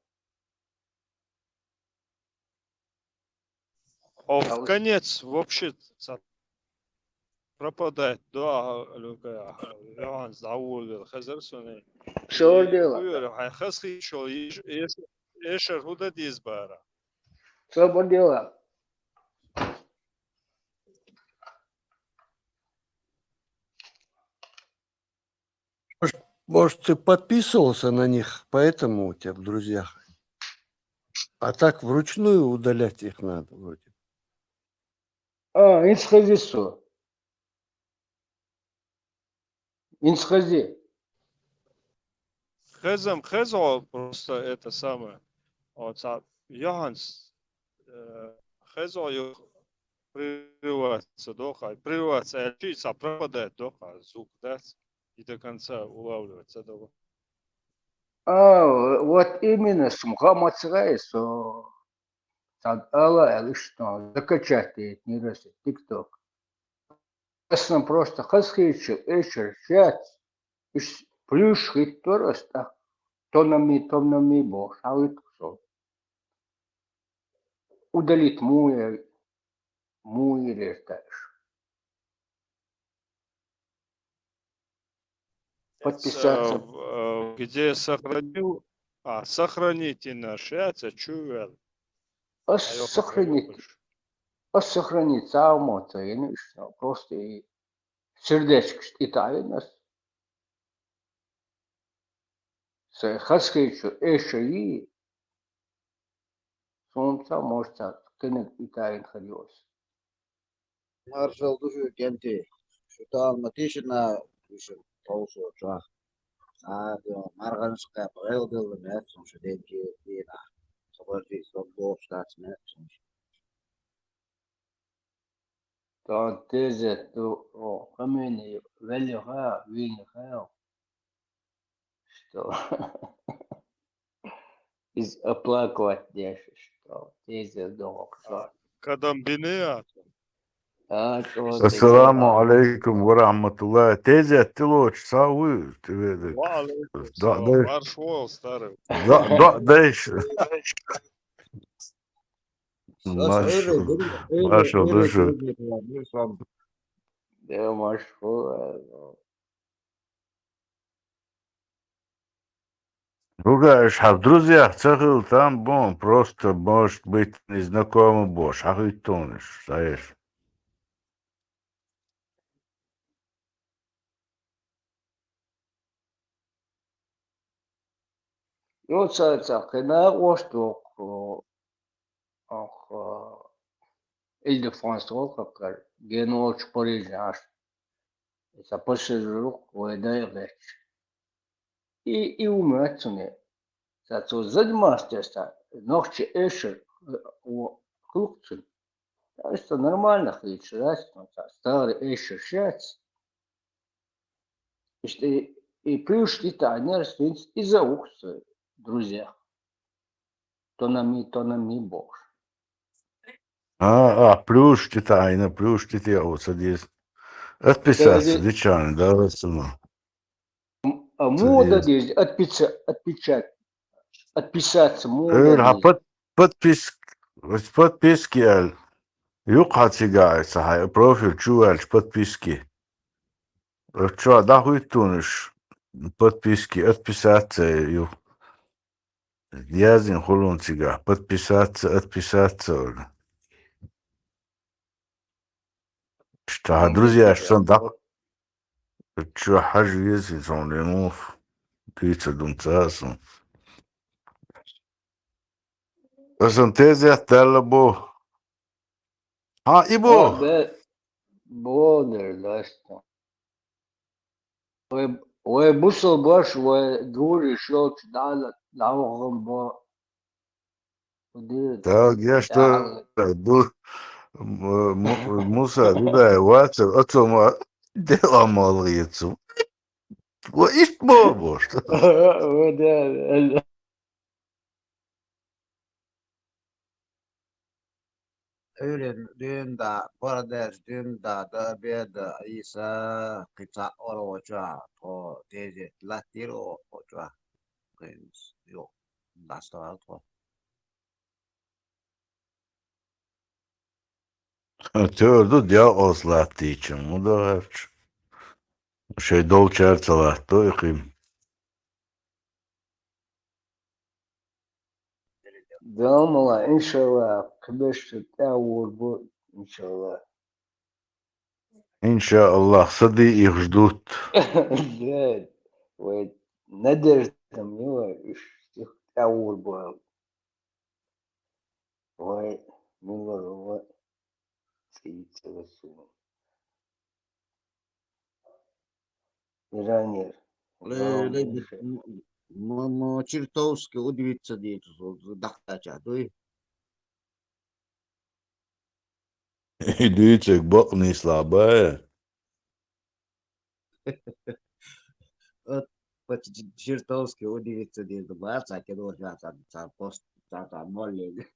А в конец вообще ца пропадать до, а, Люка, а, Иоанн заволил хазар суна. Всё дело. Уйор, хай хазахетачул эш-, эш-, эшар хӀу дан деза бара. Всё дело. Может, ты подписывался на них, поэтому у тебя в друзьях. А так вручную удалять их надо вроде. А, инсхазису. Инсхази. Хазам, хазо просто это самое. Вот, а, Йоханнес, э, хазо ю прерываться дохай, прерываться, а чи ца пропадает дохай, звук, да? И до конца улавливается, да? А, вот именно, сумха мацгай, со цад ала алишно, закачать нейросеть, TikTok. Ас просто хазахетачул эшар шаьц, иш плюс хӀиттор ас тӀаккха. Ton ami, ton ami бохуш, хьагӀитту со. Удалить муха, муха йира аш. Подписаться. Э, э, где сохранил? А, сохранить и наш, я тебя чую. Ас сохранить. Ас сохранить цаӀ ма ца йина, просто и сердечко тӀе таӀийна ас. Са хазахетачул эшар йий, суна ца, может, ца кхиниг тӀе таӀийна хир ю ас. Маршал ду шу, кӀентий. Шу тахана ма тийшина, тийшина, тховсо чохь. А, ду, маргӀанаш кхаьба, гӀелдалла меца суна шу денге дийна. Со баржий, со бохуш дац меца суна. Тахана тезет ду, о, хамени велли ха, вийна ха. Что? Из оплакивать деш, что? Тезет ду, что? Кадам бине а? А, что ты Ассаламу делал? Ӏалайкум ва рахьматуллахӀ. Тезет тилоч са вуй, ты ведь. Ва алейкум Да, салам. да. Марш вол, старый. Да, да, дайш. Маш, Маша, душу. Да, машгӀул, Ругаешь, хьа в друзьях ца хила там, бон, просто, может быть, незнакомый бош, хьахуьттунаш, знаешь. Йо, ца, ца, кхин накъост воккху, ох, Иль-де-Франс волу хаккара, гена волчу Парижан Ӏаш. Ца пассажир ву вай дай гӀерташ. И, и ву моьтту цуьнан. Ца цо заниматься деш ца, нохчи эшар, э, во, хӀуьлуьхчун. Иштта нормально хийцаш дац, ну, ца старый эшар шац. Иштта и, и плюс и таӀнер, в принципе, иза ухс, друзья. Тонами, тонами бохуш. А, а, плюс ты тайна, плюс ты те, о, садись. Отписаться, Садись. Дичан, да, Расулан. А мода Садись. Здесь отпица-, отпечат-, отписаться мода Эр, хьа здесь. под-, подпис-, подписки ал. Юкъа цига ца хьай, профиль чу ваьлча подписки. Чо дӀахуьттунаш подписки, отписаться ю. Яздина хуьлун цига, подписаться, отписаться ора. Ишта, друзьяш сан дӀа-, чу хьажа веза, сон лемуф. Дуьйцур ду ца сан. Асан тезет даьлла бо. Хьа, и бо. Бе-, бо дер даста. Ой, Вай бусалба баш, вай гури шолч дала, дала гъам бо. Уди. Так, я что, тагӀала. Ду-, м-, м-, Муса, Бидай, вацар, ацо ма, дела малгъецу. Ва ишт ма бошт. Ва да, Ӏуьйрен дуьйна да, парадеш дуьйна да, да беда, Ӏийса, кхин цхьаъ оро чохь, тхо дезет латтийра оха чохь. Кхин йо, дӀасавала тхо. Тера ду декъалц латтийча, ма ду гӀерташ. Шайн долчара ца латто и кхин. Дамала, иншалла, кхиберш тӀаьхьа вур бу, иншалла. Иншалла, сади их ждут. Да, вай надежда мила, уж всех тӀаьхьа вур бу. Вай, мила, вай, цӀийца весу. Иранер. Ле, ле, м-, м-, м-, Чертовски удивиться деза, даккхача, дуй? Дуьйцург бакъ нийслахь бай. Вот, вот Чертовски удивиться деза, бац, а кино, цхьа, цхьа, цхьа пост, цхьа, цхьа моллиг.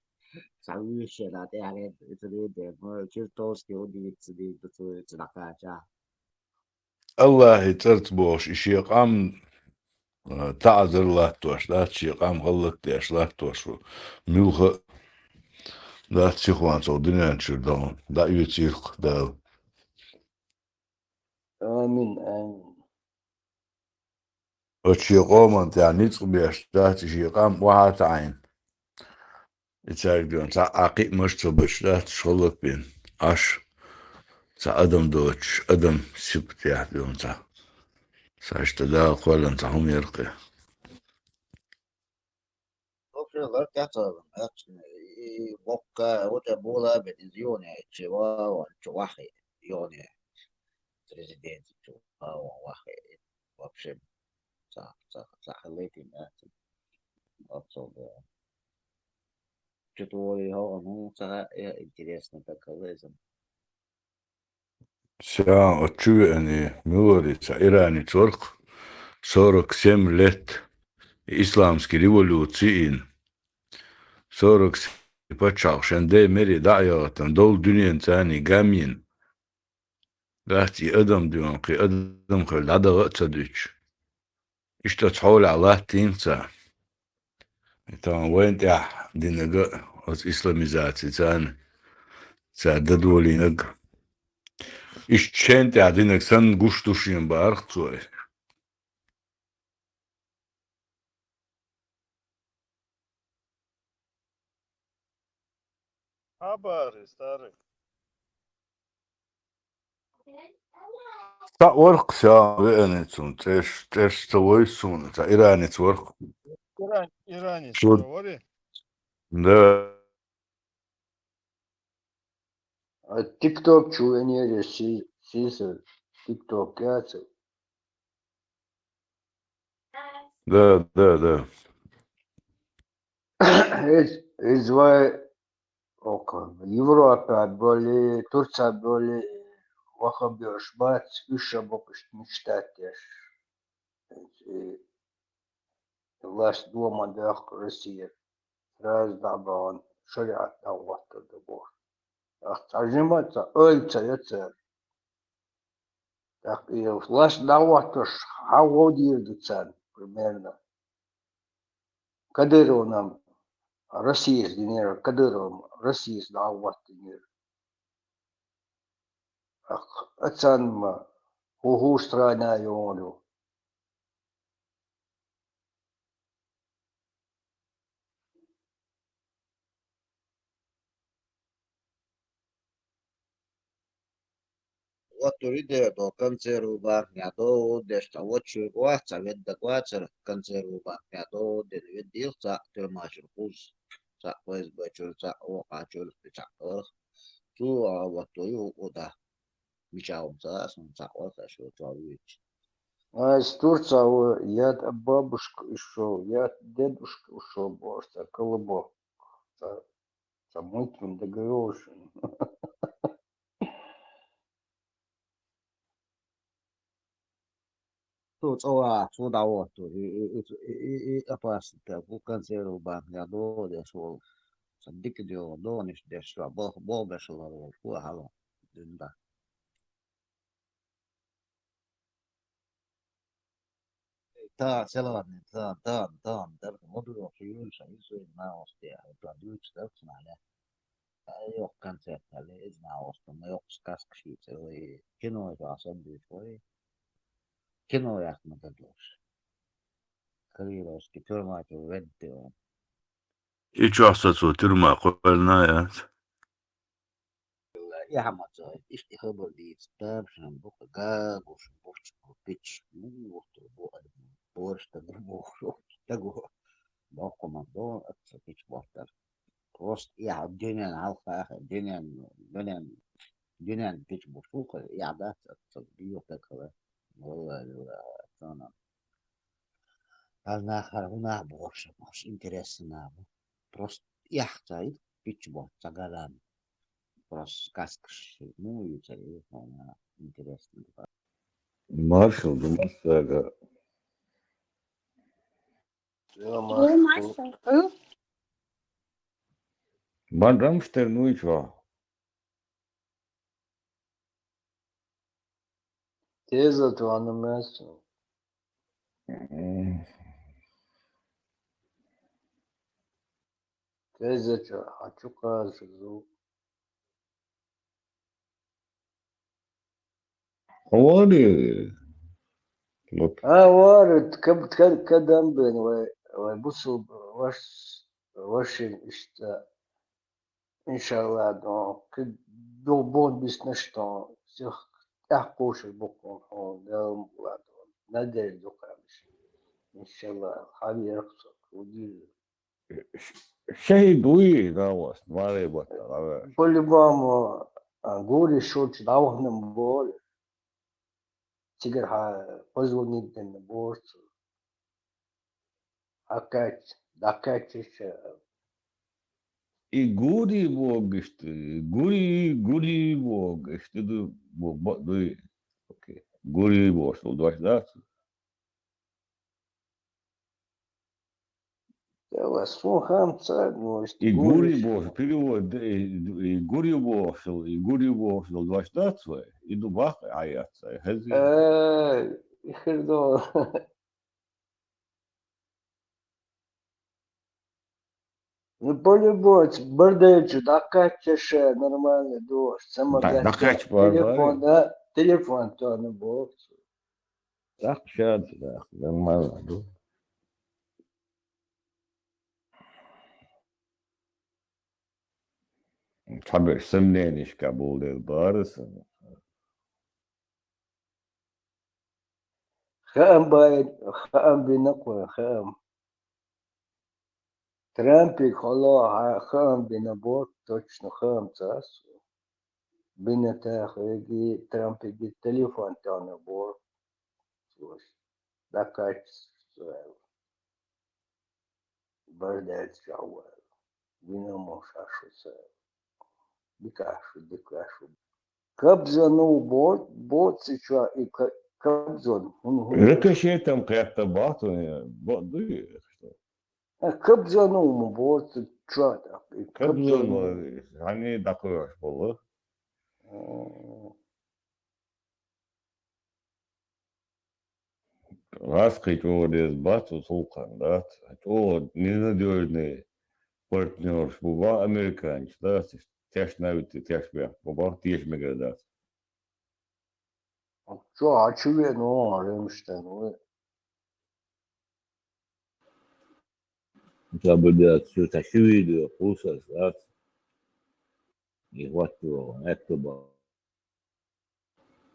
Цхьа вуьйш шена тӀаьхьа, это не дер, но Чертовски удивиться деза, цу, цу даккхача. Аллахьи цӀарца бохуш, и шен къам, а, таӀзар латтош дац, шен къам гӀаллакдеш латтош ву. Муьлхха а дац сихонца дуьнен чуьра догӀун, дӀаоьцийла-кх Дала. Амин, амин. Оцу шен къоман тӀехь ницкъ беш дац, и шен къам охьа а таӀийна. И цаьрга дуьйна цхьа а кхиамаш а ца беш дац, шолгӀа бен. Аш цхьа адам доцуш, адам сибат тӀехь дуьйна цхьа. Саьш тӀе Дала кхоьллина цхьа хӀума яра кхин. Вообще, лартаца, и бокка, вот я була бен, из юне, чего, он, чувахи, юне, президент, чего, он, вахи, вообще, ца, ца, ца, летим, а, ца, вообще, да. Чё твой, он, ну, ца, э, интересно, так, лезем. Сан оцу чу веана муьлхха а цхьа иранец вара-кх, сорок семь лет, исламский революци йина. Сорок семь пачхьалкх шен ден мери дӀа а яхийтина, долу дуьненца царний гам йина. Дац и адам дуьйна, кхин адам хила дӀадагӀа а ца дуьтуш. Иштта оцу хьолехь латтийна цара. И тахана вайна тӀехь динарг а оцу исламизаци царна, цара дадолийнарг а. Иштта шайна тӀехь динарг санна гуш ду шена бахара-кх цо и. Хабар, старый. Цхьа вара-кх сан веана цунна, цӀерш, цӀерш ца войсу суна, цхьа иранец вара-кх. Иран-, иранец Шу-, вара? Да. А тикток чу венера си-, сиса, тикток яцу? Да, да, да. Из, из вай окху Европа боли, Турция боли, вахаб йолуш бац, уьш а боккхуш мечтать деш. И власть дома доккху Россия. Сразу дӀабахана шариат дӀахӀоттар ду бохуш. Ахьа цхьа жима а ца, ойла ца йо цара. ТӀаккха и власть дӀахӀоттош хьан гӀо дийр ду царна, примерно? Кадыровна Россияс динера, Кадыров Россияс дӀахӀоттийнера. Ахьа царна ма хӀу-, хӀу страна йолу. Вот тури де до консерву банкня до деш та вот чур вац, а ведда квацер консерву банкня до ден веддил ца тюрьма чур куз, ца Ф С Б чур, ца О К чур, ца ор. Цу а вот ту ю уда. Мича ум ца, сум ца ор, ца шу ца вич. А из Турция, я бабушка ушёл, я дедушка ушёл, боже, колобок. Ца мультфильм договорился. Цо цӀа ваха, цо дӀавотту. И, и, и, и, и, и опасно, так, у консерву банка догӀу деш волу. Сан дика догӀу, догӀанаш деш, ша бох-, боху беш лар волу, хӀун хьала дин да. Та, селарни, та, та, та, дара, модуро, хи юлша, изой, наости, та, дучу, та, цунали. Та, йох, концерт, але, из наости, ма йох, сказка ши, целый кино, это особенно, ой. Кино, яхма, да, дош. Калиновский, тюрьма, тю, ведь ты, он. И чё, со, цо, тюрьма, кхойна, я? Яхьмаца, иштта хабар дийца, тапшан бу-кх, гагуш бу-кх, пич, ну, вот, бу-, борщ тагу, бу-, тагу, боккхума дон, аца пич боттар. Просто яхь дуьнен хьалха, дуьнен, дуьнен, дуьнен пич бу шуха, яхь дац, аца био такала. Валла, валла, цана. Хьал нах, хьал хӀун нах бохуш, бохуш, интересно нах бу. Просто яхь ца ит, пич боху, ца гаран. Просто сказка ши, ну, и ца и, хьуна интересно. Маршал ду массага. Йо, Йо, маршал. Маршал. Мадам Штернуйчо. Теза туана место. М. Теза чу, а чу каза зу. Ховали. Вот. А, вар, каб-, ка-, кадам бен вай, вай бусу ваш, вашин ишта. Иншалла, дон, ки дон бон биснаш дон, сих тӀаьхьа кхушар бу-кх хьуна, хьуна, Дала мукъ лахь дон. Надежда ду-кх амиш. Иншалла, хьан ярх со, удиз. Ш-, шахид вуй, Дала вас, маре батта, гӀавеш. По-любому, а, гури шучу дӀавахнам бори. Цигара хьан позвонить дина боху цо. Хьан кхаьчча, дӀакхаьчча иштта. И гури боху иштта, гури, гури боху иштта ду, бо-, бо-, дуй. Окей. Гури боху, шу дош дац? Дала, сун хам ца, ну, иштта И гури гури боху, перевод, и, и гури боху, и гури боху, дош дац вай? И ду бакъ, а яц, а хези. Э, и хир до. Ну, по-любому, бардачу дӀакхаьчча ша нормально дош. Сама Да, гатта дӀакхаьчча бара, телефон, бара. Да, телефон тоьхна боху. ТӀаккха шаьда, да, нормально ду. Цхьаберш сомненишка болу дела бара сан. Хаам бай, хаам бина кхо, хаам. Трампик хало, ха-, хаам бина боху, точно хаам ца асу. Бина тахеги, Трампиги телефон тоьхна боху. Слушай, дакачча, бардачча вай. Вина мо шашу ца. Дикашу, дикашу. Кобзон у бо-, боци чуа и ка-, Кобзон. ХӀун, хӀун? Рикошетом кхетта бахтун, бо-, дуй, что? А, Кобзон у мо боци чуа, так, и Кобзон Кобзон у. Ва, хани дакуяш болу. М. Гьаскхий чӀогӀа деза бац оцу гӀуллакхана, дац? ЧӀогӀа ненадёжный партнёрш бу баха американцы, дац? Тешнавитта, тешбехк бу баха, теша мегар дац. Чо, а чу веана вон Ремштайн вай? Ца бу дац, чу ца ши видео кхуссар дац. И хӀотто вон, аьтто бу.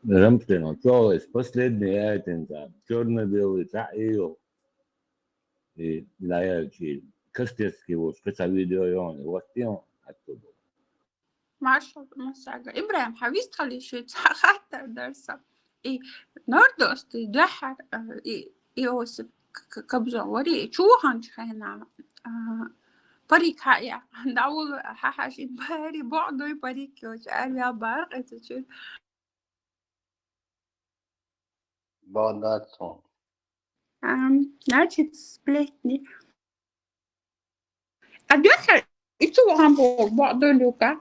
Рамштайн, он чугӀа из последний аьттина цхьа, чёрно-белый цхьаъ йо. И дӀаяьлчи, Костецкий волчу кхин цхьа видео йо, и хӀоттийна хӀотто бу. Маршалла массаьрга. ИбрахӀим, хьан вистхилийша цхьа хаттар дара сан. И Нордост, и дуьххьара, а, и, и Иосиф К-, К-, Кобзон вара, и чуваханчу хенахь, а, парик хьаэккха, дӀавуллу хьаьхьаш, и бари бохь дуй парик йоцуш, араваьлла бара-кх иза чуьра. Бан дац хьуна. Ам, значит, сплетни. А дуьххьара и чу вахана боху, боху ду Люка?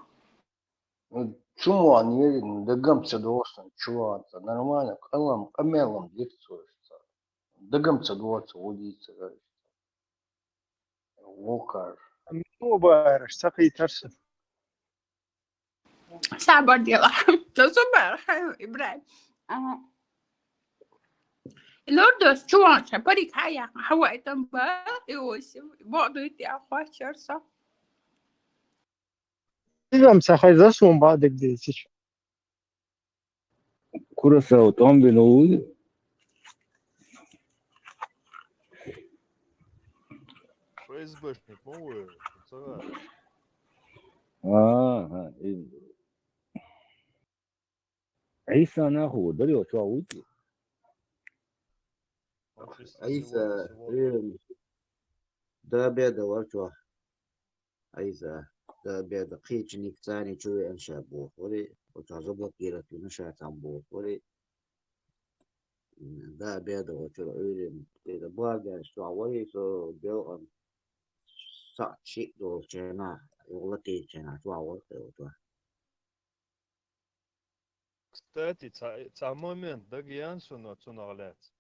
Чу вахана, дагам ца догӀу сан, чу вахана ца. Нормально, къалам, къамелам дира цо иштта. Дагам ца догӀу ца, ву дийцар иштта. Вокар. Амма бахьараш ца кхийтар сан. Сабар дела. Ца су бар, Ибрахим. Ага. Нордост чу вахча, парик хьаяккха, хьаваий там бала, Иосиф. Боху дуй тӀе, а, хьоьстура со. Иза-м ца хеза суна бакъдерг дийцича. Курасава тӀом бина вуй? ФСБшник ма вуй, ца вара. Ага, и Ӏийса нах ву, даре чохь вуй те? Ӏийса, э, да, беда вара чохь. Ӏийса, да, беда, кхечаниг царний чу веана ша бохури, оцу заблокировать вина ша цхьаьна бохури. Да, беда, оцу Ӏуьйрин, беда, бага чохь вари, со белхан саӀат шиъ долчу хенахь, лакхийчу хенахь чохь вара кхин оцу. Кстати, цхьа, цхьа момент дагаян суна цунах лаьцна.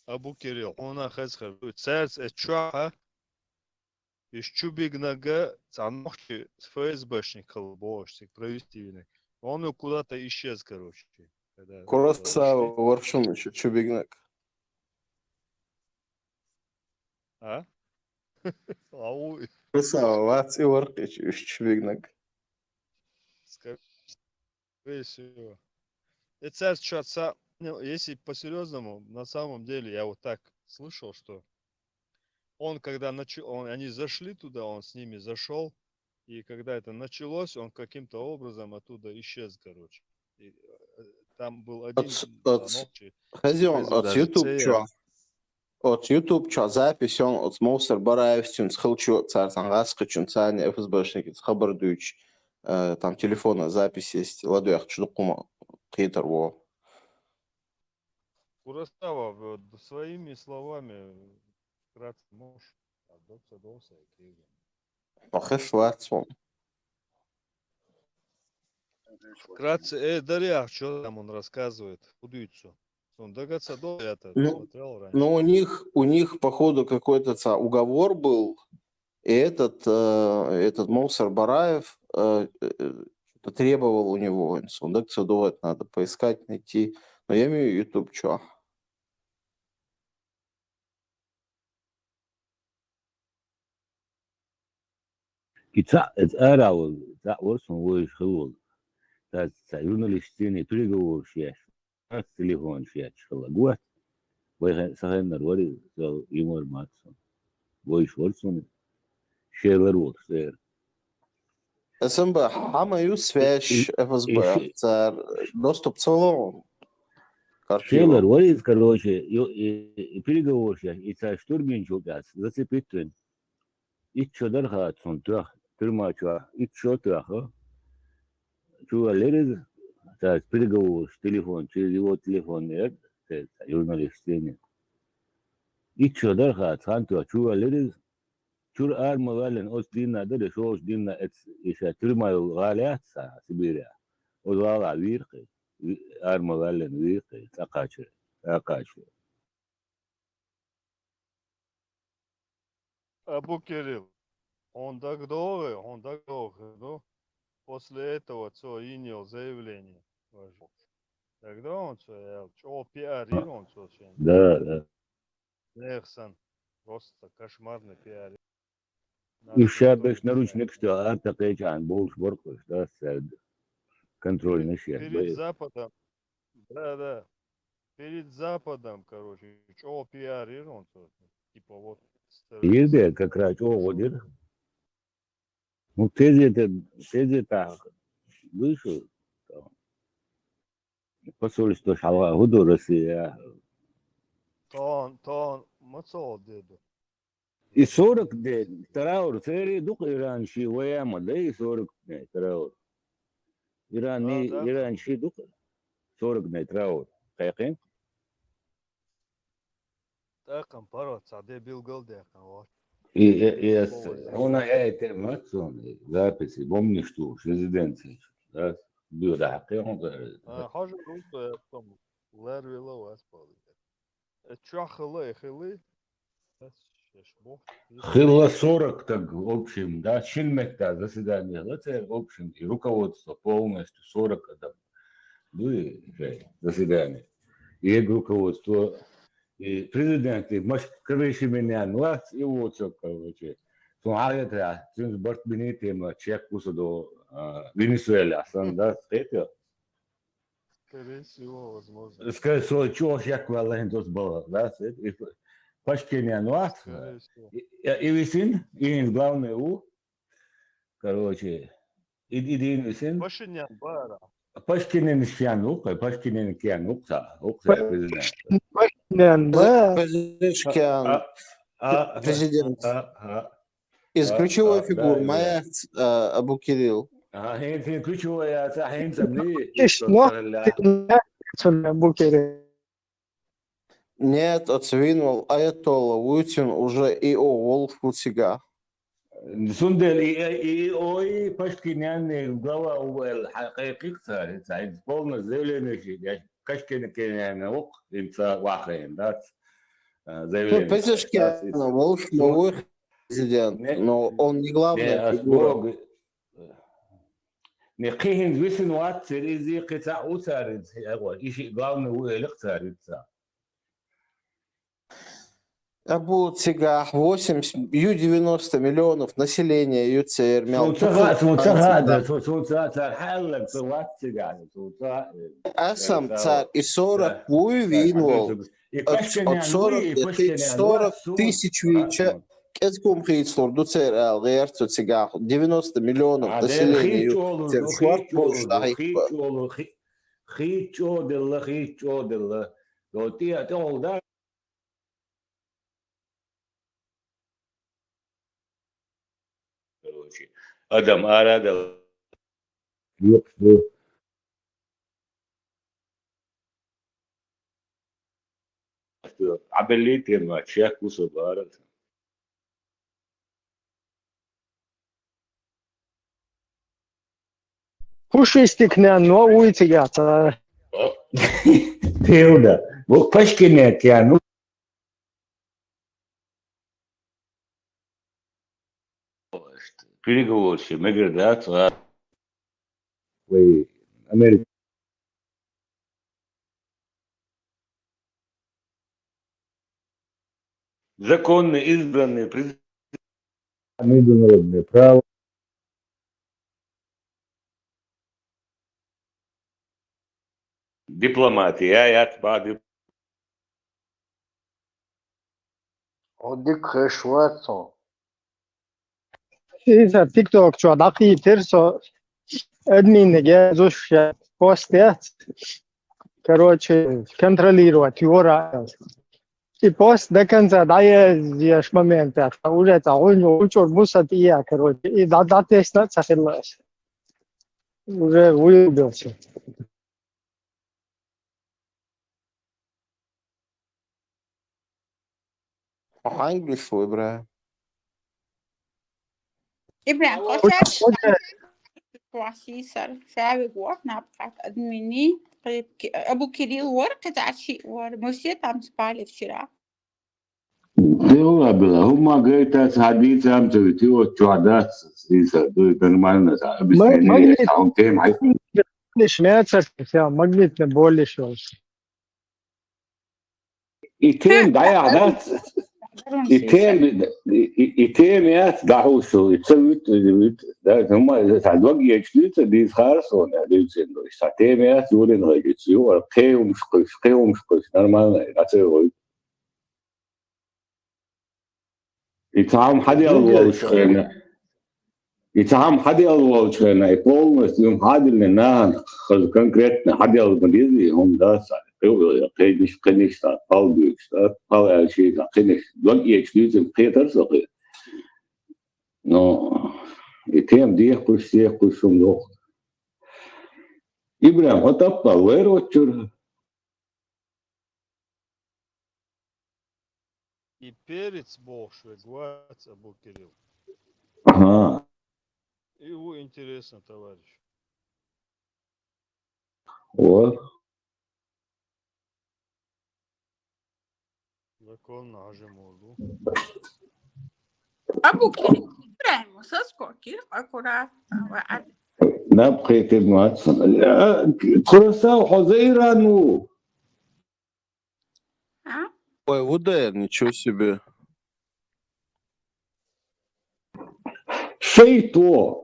Абу Кирилл, хьуна хеза хир ду. Цаьрца эцу чохь, а, иш чу бигнарг цхьа нохчи ФСБшник хилла бохуш, цига провести винарг. Он куда-то исчез, короче. Когда Курасава вара шуна иш чу бигнарг. А? Ау. Курасава вац и вара кхин уьш чу вигнарг. Скорее всего. И цаьрца чохь ца, ну, если по-серьёзному, на самом деле, я вот так слышал, что он, когда начи-, он, они зашли туда, он с ними зашёл, и когда это началось, он каким-то образом оттуда исчез, короче. И, э, там был один Оц-, оц-, нохчи, хазион, оц YouTube чохь. Оцу YouTube чохь запись йолу оцу Мовсар Бараевс цуьнца хилчо цара цхьана гӀаскхичун царна ФСБшникаца хабар дуьйцуш, э, там телефона запись есть, ладоьгӀча дукха хӀума кхетар вогӀу. Курасава, э, своими словами вкратце можешь? А, дог ца дов сай кеган. Хьо хезаш вац хьуна. Вкратце, э, дарьяхь, чё там он рассказывает? Худуйцу. Он дагаться до, я-то Ну, смотрел раньше. Ну, у них, у них, походу, какой-то ца-, уговор был, и этот, э, этот Мовсар Бараев, э, э, что-то требовал у него. Он дагаться до, это надо поискать, найти. Но я имею YouTube чохь. И цхьаъ, иза ара волу, цхьаъ вара суна вуьйш хилла волу. Цаьрца цхьа журналистийн переговораш еш, телефонаш еш хилла. Гот, вай хе-, сан хеннара вара иза, со юмор ма ца. Вуьйш вара суна, шелар волуш цӀера. СМБ, хьан ма ю связь И, и, ФСБ, и ши- цара доступ ца ло? Шелар вара иза, короче, ю-, и, и переговораш еш, и цара штурмин чу кӀац, зацепить вина. Итт шо дара хаа цунна тоьхна, тюрьма чохь, итт шо тоьхна. Чу ваьллера иза, цаьрца переговораш, телефон, через его телефон, э, э, журналистийн. Итт шо дара хаа, цхьана тоьхна чу ваьллера иза. Чуьра ара ма ваьллина, оцу дийнна дара, шолгӀачу дийнна эц-, и ша тюрьма йолу гӀала яц цхьа Сибирехь. Оцу гӀалахь вийра кхин. Ви-, ара ма ваьллина вийра кхин, цӀа кхача, цӀа кхача. Абу Кирилл, хьуна дагадогӀу, хьуна дагадогӀу хир ду, после этого цо йина йолу заявление. ДагадогӀу хьуна цо аьлла, чӀогӀа пиар йира хьуна цо шен. Да, да. Нехан санна, просто кошмарный пиар. Уьш ша берш наручникаш тӀе ара тӀекхеча, бовлуш бара кхуьш, да, цаьрга контрольнаш яц. Перед Западом. Да, да. Перед Западом, короче, чӀогӀа пиар йира хьуна цо. Типа вот. Йира де, как раз чӀогӀа дира. Ну, тезета, тезета, слышал? Посольство хьалха хӀун ду Россия? Тон, тон, ма цо де ду. И сорок дней траур церий ду-кх Иран ши ваяма дай, и сорок дней траур. Иран, а, ми, да, Иран ши ду-кх сорок дней траур. Кхайкхин? ТӀаккха паро ца де билгал дехкан вот. И, и, и эс, хьуна яйте мацун, записи, помнишь ту, резиденция, да? Бюро хьакхи хьун. А, хьажа русу, я потом лар вела вас палыга. Э, чё хила, и хилы? Хила сорок так, в общем, да, шин метта заседание, да, це, в общем, и руководство полностью сорок адам. Ну и, э, заседание. И руководство, и президент, и маш-, короче, меня, ну, а, и вот всё, короче. Сун хьагӀ яхь, цуьнца барт биний тема, чек кусадо, а, Венесуэла, сан, да, скажите? Скорее всего, возможно. Скорее всего, чего ж як валлахӀи тос бала, да, сет? И Пашкинян вац. Скорее всего. И, и висин, и главный у. Короче, и, и дин висин. Пашинян бара. Пашкинин шкян ук, Пашкинин кян ук са, ук са президент. Пашинян ба. Пашинян. А, а, а, президент. А, а. Из ключевой фигур, да, моя, э, Абу Кирилл. А, хӀинца ключевой яц, а хӀинца ми Иш, но, царалла. Абу Кирилл. Нет, оцвинул, аятолла вуйцин уже и о волфу цига. Сундел и, и, и ой, Пашкинян глава увел, хьакъикъ цари, цари полное заявление ши, я Кашкин кенян ук, им ца вахрен, да? А, ну, заявление. Пашкинян, волф, ну, новый президент, не, но он не главная фигура. Не, кхин висин ваццир, изи кхи ца уцариц, иши главный у элих царица. Абу цигахь восемьдесят, ю девяносто миллионов населения, ю цер мел. Сун ца ха-, сун ца ха-, сун, сун ца, ца хьаллаг ца вац цигахь, сун ца, э, Асам э, цар и сорок ца, вуй ца вин вол. И от, от Пашкинян сорок, вуй, и Пашкинян сорок вац, сун тысяч ца вича, ха-, кӀезкум хийцлур ду цер ал гӀерту цигахь, девяносто миллионов населения ю цер шварт болуш дахьикба. Хи чӀоделла, хи чӀоделла. До тӀе, тӀе гӀолда. Короче, адам арадал. Абелли тема, чек кусо барат. Хушистикнен но уйцигяца. Теуда. Бу Пашкине тяну. Переговорщик, мегар да, ца. Ой, Америка. Законный, избранный президент. Международное право. Дипломатия, я, я, ба, дип- О, дик хеш вацо. Иза TikTok чу дӀакхийтира со админниге зуш я пост яц. Короче, контролировать юра. И пост до конца дӀаезъеш момент яц. Уже ца гӀур-, гӀурчур бусат ия, короче. И дӀа-, дӀатесна ца хилла. Уже вырубился. Хьан гуш ву, Ибрагьим? Ибрагьим, алло, хӀуша хӀуша. Васисар, шавиг вар, наб кьат админи, Абу Кирилл вар, кхидӀа шиъ вар, Мусет, там спали вчера. Дела была, хӀума гайтас хьадийцам ца вити, вот чугӀа дац, иса, дуй, нормально, объяснение, Магнит. Там тем, хай. Лиш мяца, всё, магнитный боль лиш вал. И тем, да, я, да. И тем, и, и, и тем я, да, хӀушу, и ца вит, вит, да, хӀума, ца дог ечдуьйца, диз харсон, я, дивцин, ну, ца тем я, юрин гайгиц, ю, кхеумш кхуш, кхеумш кхуш, нормально, а ца гой. И цхьа хӀума хьаделла волуш хилла. И цхьа хӀама хьаделла волчу хенахь, и полностью хьадиллина нахана хаза конкретно хьаделла ма деза, и хӀума дац, кхидниш, кхидниш ца пхьал буьйцуш, ца пхьал аьлла шийтта кхидниш, дог эча дуьйцург кхетар со кхин. Но и тема дехкуш, сехкуш хӀума доху. Ибрахим, хьо таппал вайра оццура? И перец бохуш верг вац, Абу Кирилл. Ага. И ву интересно, товарищ. О. Законно хьажа мурду. Абу Кирилл, Ибрахим, со скоки, аккуратно. Наб кхетир мац. А, Курасав, хьо Заиран ву? А? Ой, ву дер, ничего себе. Шайтво.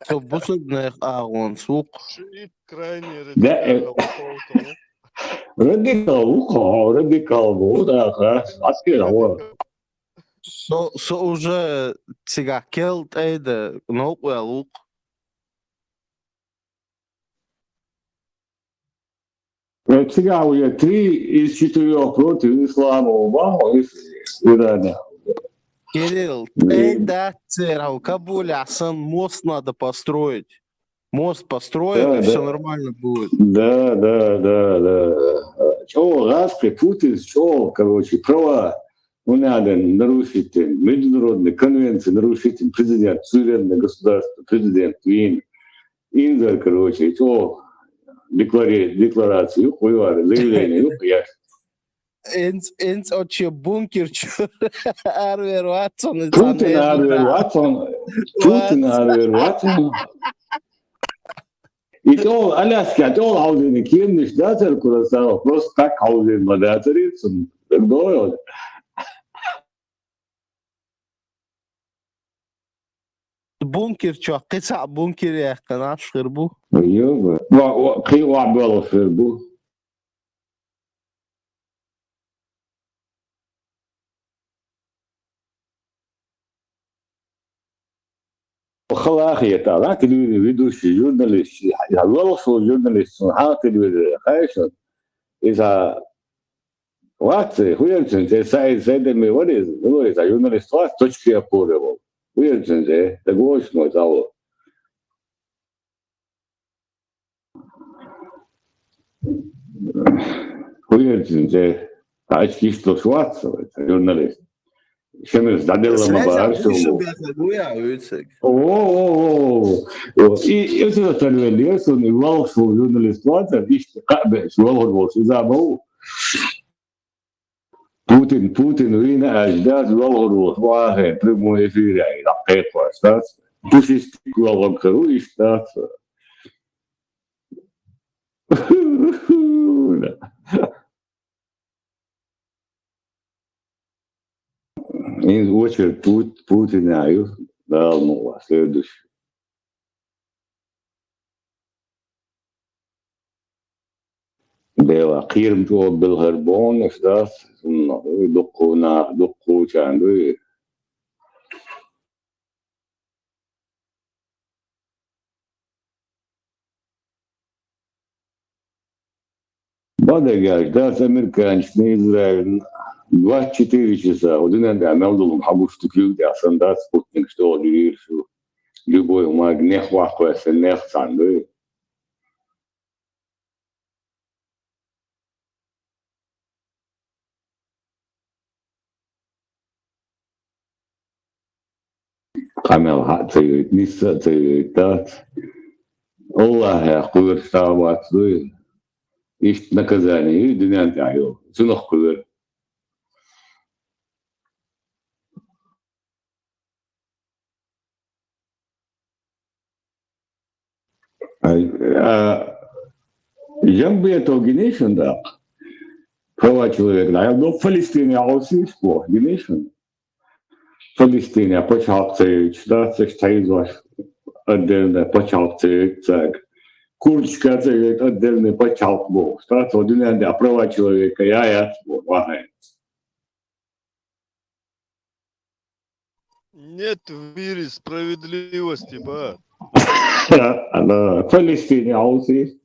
Со бусург нех агӀонца ву-кх. Шиит крайне Да, э, радикал ву-кх. Радикал ву-кх, хьо, радикал ву, да, ха, аскер ву. Со, со уже цигахь кел тӀе а дан, новкъа ваьлла ву-кх. Э, цигахь уже три из четырёх против ислама, Обама, из Иране. Кирилл, тӀе а дац церан, Кабулехь санна мост надо построить. Мост построить, Да, и всё да. нормально будет. Да, да, да, да, да. ЧӀогӀа гӀазкхи Путинс чӀогӀа, короче, права. Ну, надо нарушить международные конвенции, нарушить президент, суверенное государство, президент вийна. Инзар, короче, чӀогӀа декларе-, декларацию юкъа вуьйр, заявление юкъа еш. Энц, энц оцу бункер чу арвер вац он, Путин арвер вац он, Путин арвер вац он. И тӀол Аляска, тӀол хьовзийна кеманаш дацара Курасава, просто так хьовзийна ма дацара цунна. Так догӀу. Бункер чохь кхин цхьаъ бункер яьккхина Ӏаш хир бу. Йоба. Ва-, ва-, кхин охьабоьлхуш хир бу. Хала хета, ра, телевизор ведущий, журналист, я, валлахӀи, журналист, ха, телевизор, хайшан. Иза вац, хуьлуьйтуш, те сай, сай де ме вализ, ну, иза журналист вац, точки опоры вол. Хуьлуьйтуш, те, так вот, мой зал. Хуьлуьйтуш, те, а очкиш тосуш вац, журналист. Шемис дӀаделла ма бара, шу. О, о, о, о. И, и это оторвали, я сон, и вал, шу журналист вац, иштта кхаъ беш, валхур волуш, иза бу. Путин, Путин вийна аьлча дац, валхур волуш, вахе, прямой эфире, и дӀакхайкхош дац. Пушистик валхур кару, иштта дац. Иза очередь Пут-, Путина ю, Дала мукъ лахь, следующий. Дела, кхерам чӀогӀа белхар бохуш дац, хӀунда, дуккха нах, дуккха чан дуй. Бадагаш дац американцна, Израильна двадцать четыре часа, хӀу дуьнен тӀехь мел долу хьан гуш ду куьйга тӀехь сан дац, спутникаш тӀе а дуьйр шу, любой хӀуманга нех ваккхавеш сан нех цхьаьна дуй. Къамел хьа а ца йойту, нисса а ца йойту, дац. Аллахьа кхоьруш ца вац дуй. Иштта наказание ю дуьнен тӀехь йолу. Цунах кхоьру. А, а, Жамбетов гинийшан даккха? Права человека, да, ну, Палестине а олсийш бо, гинийшан? Палестине пачхьалкх ца йойтуш, да, цаьш тхьайзош отдельная пачхьалкх ца йойту цаьрга. Курдашка ца йойту отдельная пачхьалкх бохуш, да, цо дуьнен тӀехь права человека я яц бо, вахайна. Нет в мире справедливости, ба. Ана Палестине аузы.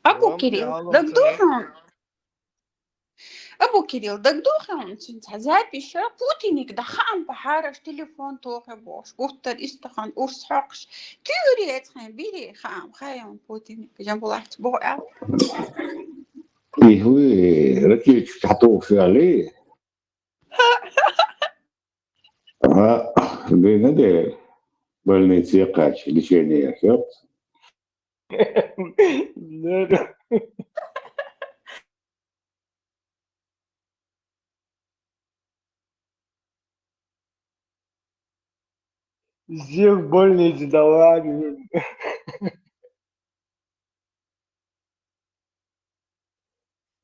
Абу Кирилл, дагдухьун. Абу Кирилл, дагдухьун, цунца запись, Путинник да хаам пахараш телефон тохе бош, гуттар истахан урс хокш. Тюри эцхен бири хаам, хаям Путинник, Жамбулат, бо а. Ихуи, ракетчик хатуф яли. А, дынаде больнице кач, лечение хёп. Зил больнице давай.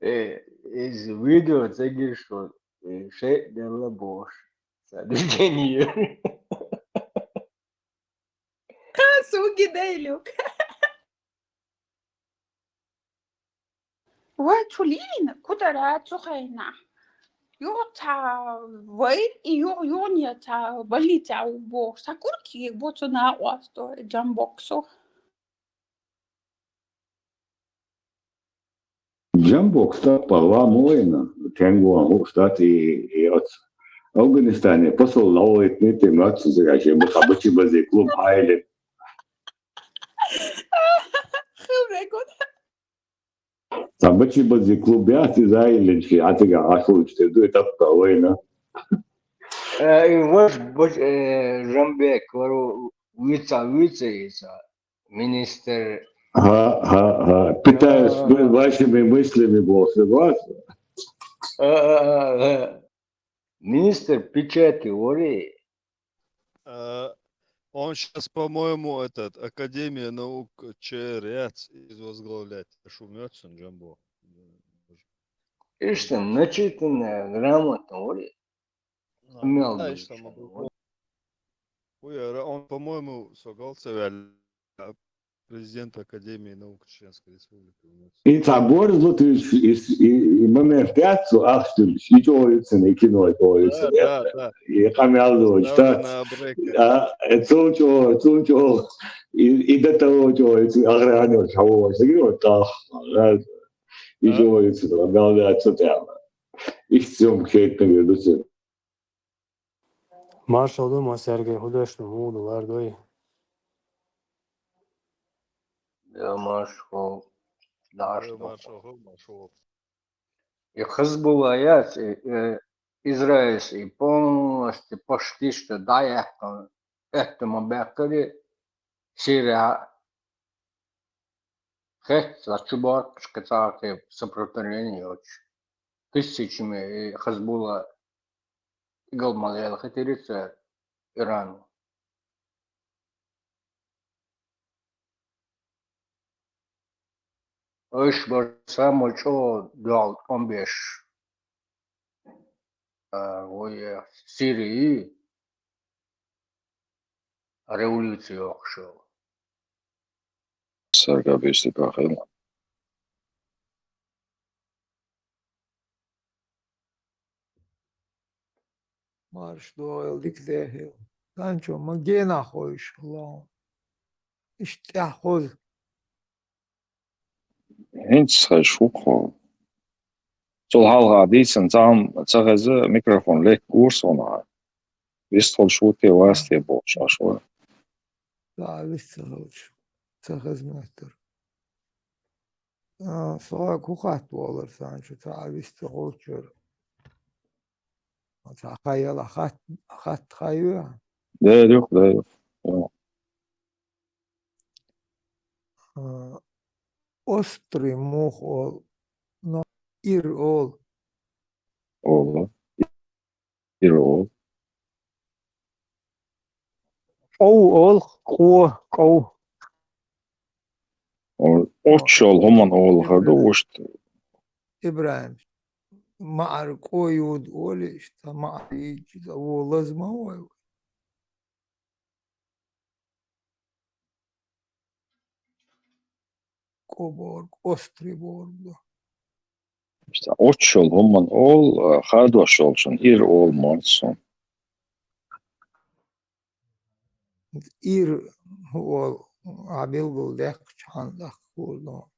Э, из видео цегишо, э, шей делла бош. Садыгение. Суги дейлюк. Ва чулин кутара цухайна. Ю ца вай и ю юния ца больница у бо. Сакурки бо цу на уасто Жамбоксу. Жамбокста пала моина, тенгуан ху штат и, и от Афганистане посол лаоит не те мацу зряче, бу хабачи базе клуб айли. Хубрегон. Хабачи базе клуб я ти зайли чи, а тига аху чте дуй тапка война. Э, и вот, вот, э, Жамбек, вару, вица, вица, вица. Министр. Ха, ха, ха. Питаешь, вы вашими мыслями, бо согласен? Э, э, э, э. Министр печати, вори. А, Он сейчас, по-моему, этот, Академия наук ЧР яц из возглавлять. Шумёцин Жамбо. Ишта, начитанная, грамотная, вори. Ну, Мел да, бы что ещё, могу. вот. Хуя, ра- он, по-моему, согласовали президент Академии наук Чеченской Республики. И та борзлот и, и, и, и момент пятцу ахту, и чоицын, и кино, и чоицын. Да, да, да. И камялдо, Ставлю да. На абреке. А, э, цул чо, цул чо, и, и до того чо, и охранник, чего, и вот так, да. И Да. чоицын, да, да, цу тема. И всё, хейтно, говорю, всё. Маршал дума, Сергей, художественный муду, лардой. Я маршал. Да, Э, что? Маршал, маршал. И Хизбулла яц, и, и Израиль, и полностью почти что да, я там, это мы бекали, Сирия. Хет, за чубар, шкацахи, сопротивление очень. Тысячами и Хизбулла игал малел хатирица Ирану. Иш бар само чо дал он беш. А, ой, Сирии революция охшо. Сарга бешти кахел. Марш дойл дик дехил. Танчо, ма гена хойш лаун. Иштя хоз. Хинч хай шухо. Цул халга дийсен цам цагаза микрофон лек курс она. Вист хол шуте васте бо шашва. Да, вист хол шу. Цагаз мэтр. А, сога кухат болар санчо, та вист хол чур. Та хаяла хат, хат хаю. Да, юх, да, юх. О, А, острый мух ол, но ир ол. о. Ир о. Къов ол, къо, къов. О, очол хуман ол харду ушт. Ибрахим. Маар къо юд оли, ишта маар ичи да, о лазма ой. бо бохург, острый бохург ду. Оццул хӀуманна оал, а, хадош йолчунна ир оал моьтту суна. Ир хӀу оал, а билггал дехкача хьан дахка хӀур ду.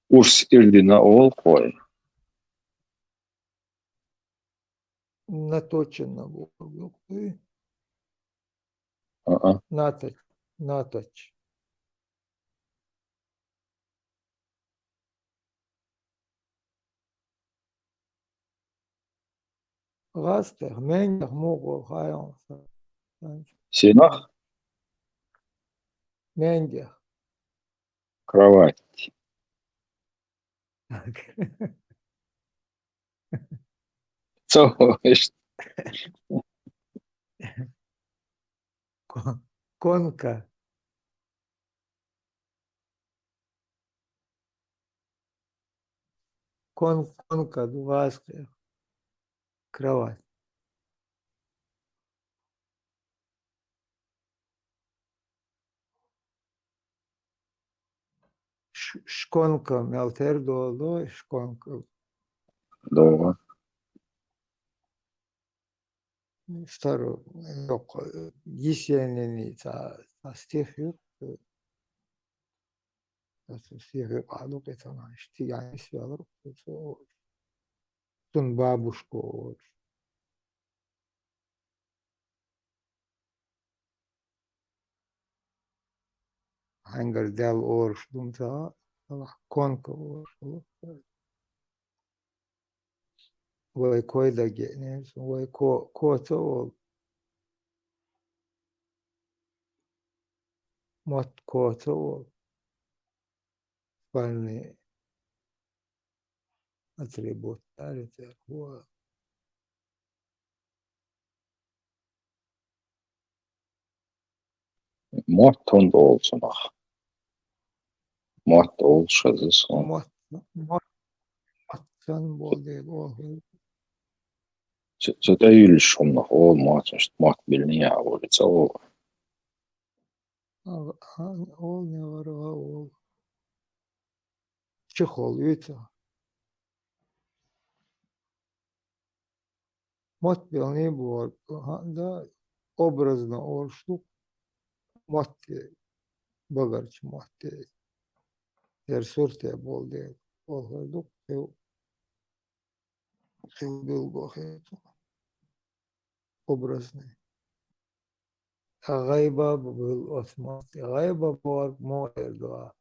Урс ир дина оал кхой. Наточенна бохург ду-кх. А-а. Наточ-, наточ. ГӀазкхех, маьнгех муха оал, хаий хьуна сан? Сенах? Маьнгех. Кровать. Цо вешт. Кон-, конка. Кон-, конка ду гӀазкхех. Кровать. Ш-, шконка мел тера долу, шконка. ДогӀу. Старо, йоккха, Есенинан цхьа, цхьа стих ю, цхьа стих ю, къа ду кхетанаш, ти яйс велар, цо, цун бабушка волуш. Хьаьнгара даьлла оруш ду ца, конка оруш ду. Вай кой дагеънера, вай ко-, коца олу. Мотт коца олу. Спальный атрибут, да, это, вот. Мотт хӀунда олу цунах? Мотт олуш хеза суна. Мотт, мотт, мотт санна болу дела олу. Цу, цу тӀе юьллуш хӀуманах олу мотт, иштта мотт билла яа волу ца олу. А, а, олу, негӀара олу. Чехол ю цо. Мотт белний бохург, хӀаъ, да, образно олуш ду, мотте, багарчу мотте, яра сурте болу дела, олур ду, хев, хев билгало хету. Образный. Ткъа гӀайба бу-, буьллу оцу мотте. ГӀайба бохург муха эр ду а?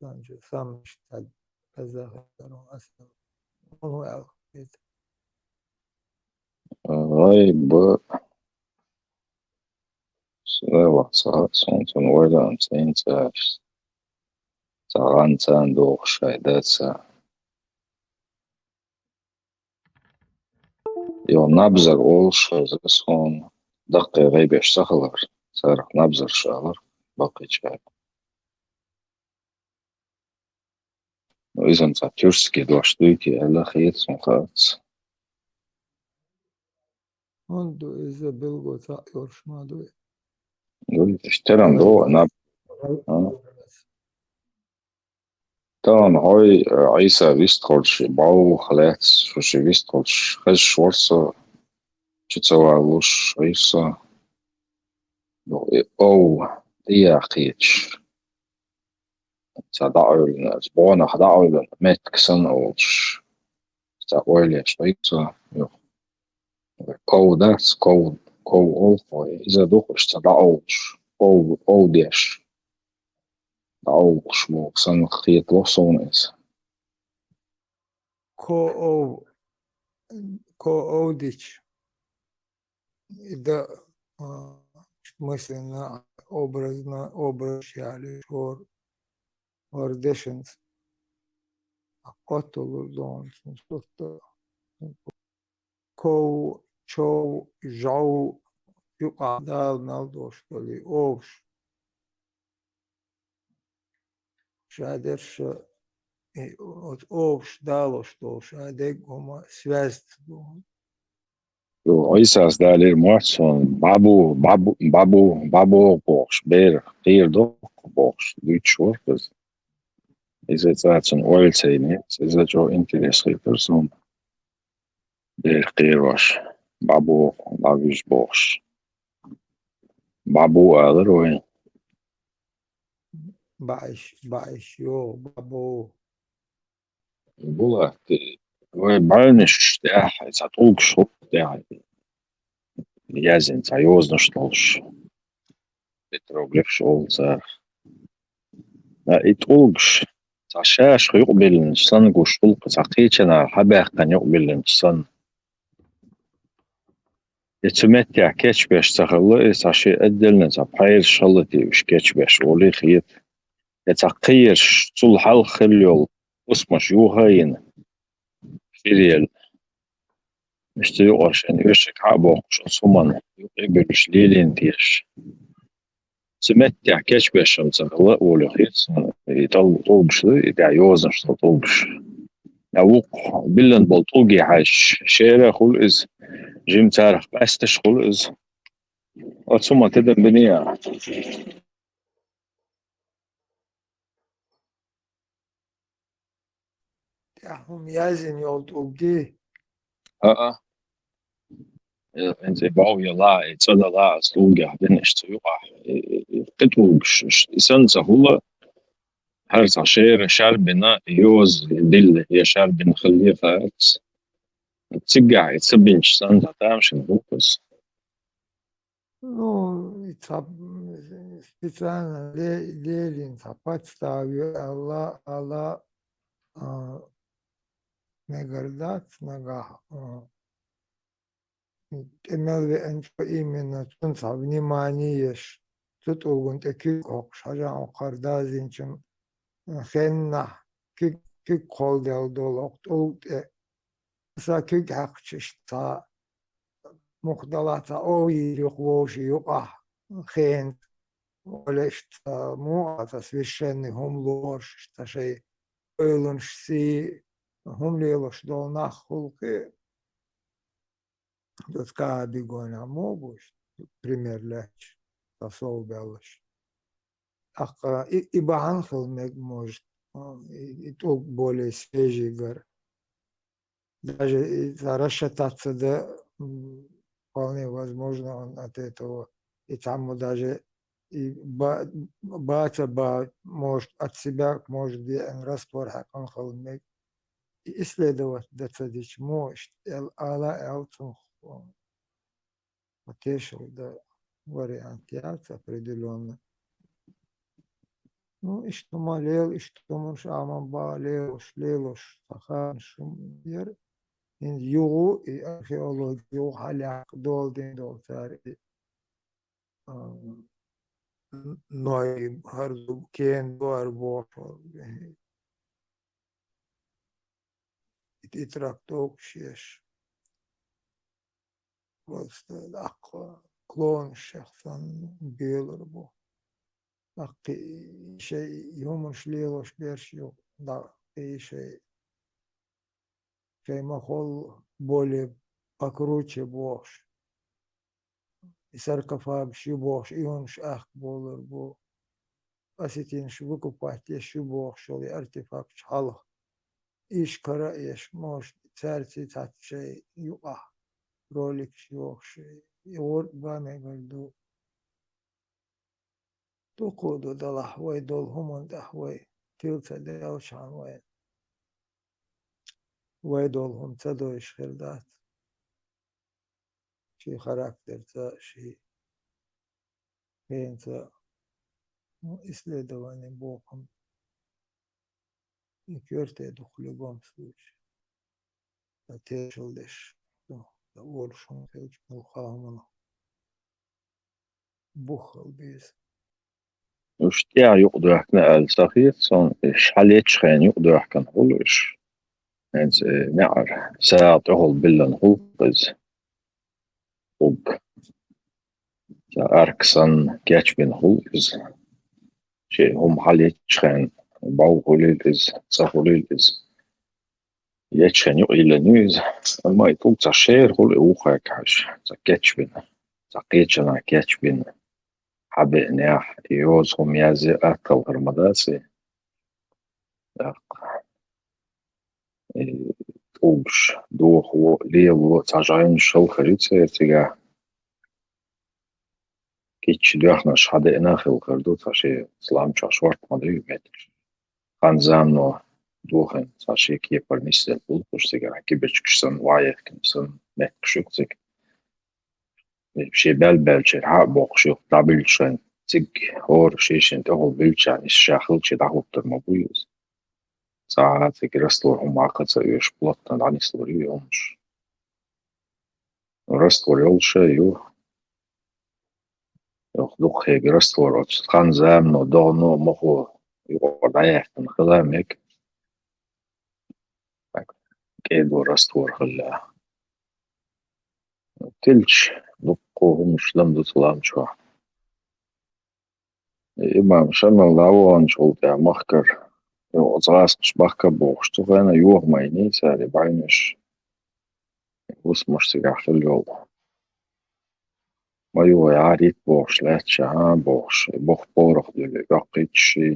Санчу самаш таг казахетарун аса. Муха аьлла хета? ГӀайба. Сава ца, сон цун вайдан цӀен цаьш. Ца гӀан цан дохуш шай даца. Йо, набзар олуш хеза суна, даккхий гӀайбеш ца хилар, царах набзарш алар, баккхийчара. Ну, иза цхьа тюркский дош дуй те аьлла хета суна, хаац. ХӀунда ду иза билгало цхьаъ йолуш ма ду? Ду, иштта теран ду, наб-, а? Тахана хьой, э, Ӏийса вистхуьлуш, бӀов лаьцна, шу ши вистхуьлуш, хезаш вара со, чу ца валуш, гӀийр со. Ну, и ов, тӀеяхийчаш. Ца дӀаӀуьйлина, бонах дӀаӀуьйлина, меттиг санна олуш. Ца ойлеш гӀийр со, юха. Ков дац, ков, ков олу хьой. Иза ду-кх иштта дӀаовлуш, ов, ов деш. ДӀаовлуш боху санна хетало суна иза. Ко ов, ко ов дича. И да, а, мысленно, образно, образ ялеш хӀора, хӀора дешанца. Кхотталур ду хьуна цунна сурт. Ков, чов, жӀов, юкъахь Дала мел долуш долу и овш. Ша дерш, и, оцу овш далош долу ша дерг хӀума связь ца ду. Йо, Ӏийсас далийра мотт суна, бӀабу, бӀабу, бӀабу, бӀабу бохуш, бер, кхийр доккху бохуш, дуьйцуш вара иза. Иза цӀа цун ойла ца йинийта, иза чӀогӀа интерес хийтар суна. Дера кхерош, бӀабо, бӀабуьжа бохуш. БӀабу алар вай. БӀаьш, бӀаьш, йо, бӀабу. Булат, вай бӀаьвнаш тӀехь, цхьа тӀулгаш хӀума тӀехь яздина, цхьа йозанаш долуш. Петроглифаш олу царах. Ткъа и тӀулгаш цхьа шаьш юкъабиллинчу санна гуш хуьлу, цхьа кхечанара хьабаьккхина юкъабиллинчу санна. И цу меттехь кечбеш ца хилла, и цхьа шен отдельно цхьа пхьераш хилла те уьш кечбеш олий хета. Я цхьа кхиерш цул хьалха хилла йолу хӀусамаш юха а йина, фирел. Иштта юкъара шен оьшург хьа а боккхуш, оцу хӀуманна юкъа а буьллуш лелийна дезаш. Цу меттехь кечбеш хӀума ца хилла а олий хета суна, и тӀал-, тӀулгаш ду, и тӀехь йозанаш долу тӀулгаш. Я вукху биллина болу тӀулге хьаьжча, шера а хуьлу иза, жима царах къаьсташ а хуьлу иза. Оцу хӀуманна тидам бина а. ТӀехь хӀума яздина йолу тӀулгий? А-а. Э, хӀинца и бов я ла, и цӀа дала аса тӀулгехь дина иштта цу юкъахь, и, и, и кхин тӀулгаш, и санна ца хуьлу, хӀара цхьа шера шарбина, йоза дилла, я шарбина хилла хаьттас. Цигахь и ца бинчу санна цхьа тамашийна хӀума аса. Ну, и цхьа, м, специально ле-, лелийна цхьа подстава ю аьлла, аьлла, а, мегар дац нагахь, а, тӀе мел веанчо именно цунна цхьа внимание еш, цу тӀулгана тӀе куьг хӀокхуш хьажа, хӀокхара дазйинчун, а, хеннахь куьг, куьг кхолладелла долу хӀокху тӀулга тӀе. Аса куьг хьаькхча иштта цхьа муха далахь цхьа овйийр юха вовшийн юкъахь хенца. Ола иштта цхьа муха цхьа священный хӀума лоруш, иштта шайн ойланаш сий хӀума лелош долу нах хуьлу кхин. Доцу каха бигонехь муха бу иштта, пример лаьтташ, цхьа сов баьллаш. ТӀаккха и, и бахьана хила мега, может, и, и тӀулг более свежий гар. Даже и цара расшататься да, м, вполне возможно, он от этого и цхьаммо даже и ба-, баца ба, может, от себя, может, веана раствор хьаькхна хила мега. И исследовать дан ца дича, мо иштта эл-, ала аьлла цунах. Тешал дан вариант яц определённо. Ну, иштта хӀума лела, иштта хӀуманаш Ӏаман бан лелош, лелош, цхьа ханаш хӀума яра. ХӀинца юха и археологи юха хьалаяккха дола дина долу цара и, а, ной хӀара ду, кена ду хӀара бохуш, и, и трактовкаш еш. Просто даккха клонаш шех санна белар бу. ТӀаккха и шайн хӀуманаш лелош берш ю, даккха и шайн, шайн махол более покруче бохуш. И саркофагаш ю бохуш, и хӀуманаш ахка болар бу. Осетинаш выкупать еш ю бохуш, шул и артефакташ хьалха. Иш кара а еш, может, цаьрца цхьацца шайн юкъахь роликаш йохуш, и гӀурба мегар ду. Дукха ду далахь вай долу хӀуманна тӀехь вай тила ца делчхьана вай. Вай долу хӀума ца дойуш хир дац. Шен характерца, шен хенца, ну, исследование бохам. И коьрте ду в любом случае. Ткъа тешал деш, ну, ткъа олуш хӀума хилча, муьлхха хӀуманах бух хила беза. Уьш тӀехь юкъадоьхкина аьлла ца хета суна, уьш хьалеччахьана юкъадоьхкина хуьлу уьш. ХӀинца, э, неӀара сагӀа тӀехула биллина хуьлу иза. Угга. Ца арка санна кечбина хуьлу иза. Шен хӀума хьалеччахьана бов хуьлийла иза, цӀа хуьлийла иза. Ечхьана юкъа йиллина ю иза. Амма и тӀулг цхьа шера хуьлу и вукхаьрга хьаьжча, цхьа кечбина, цхьа кхечанхьа кечбина. Хьабеънехь, и йоза хӀума язъе атта хилар ма дац и. ТӀаккха, э, тӀулгаш дохало, лелало, цхьа жайнаш хала хир ю церан цигахь. Кийча доьхнаш хьадеана хила хир ду, цхьа шен ламчохь шорта ма дуй меттигаш. Хан-замано дохийна, цхьа шен кепара нисделла болх беш цигахь, кибарчкаш санна, охьаехкина санна, меттигаш ю-кх цига. Шен баьлла-баьллачеран хьа а боккхуш, юха дӀабуьллуш шайна, цига хӀора шен-шен тӀехула буьллучарна, иза ша хилча дӀахӀуттур ма бу иза. Цхьа а цига раствор хӀума хьакха ца оьшуш, плотно дӀанислур ю и хӀумаш. Раствор йолуш а ю. Юха дукха хьега раствор оцу хан-замано, догӀано, мохо юкъара дӀаяьккхина хила мега. Так, кӀеда раствор хилла. Тилча, дуккха хӀумаш лам ду цу ламчохь. Имам Шамил дӀаваханчул тӀаьхьа махкара, оцу гӀазкхаша махка а бохуш, цу хенахь йоха ма йиний цара и бӀаьвнаш. ХӀусамаш цигахь хилла йолу. Ма йоха, яхьарийта бохуш лаьтташ, хьан бохуш, и бух порох дуьллу, йоккхуьйтуш и.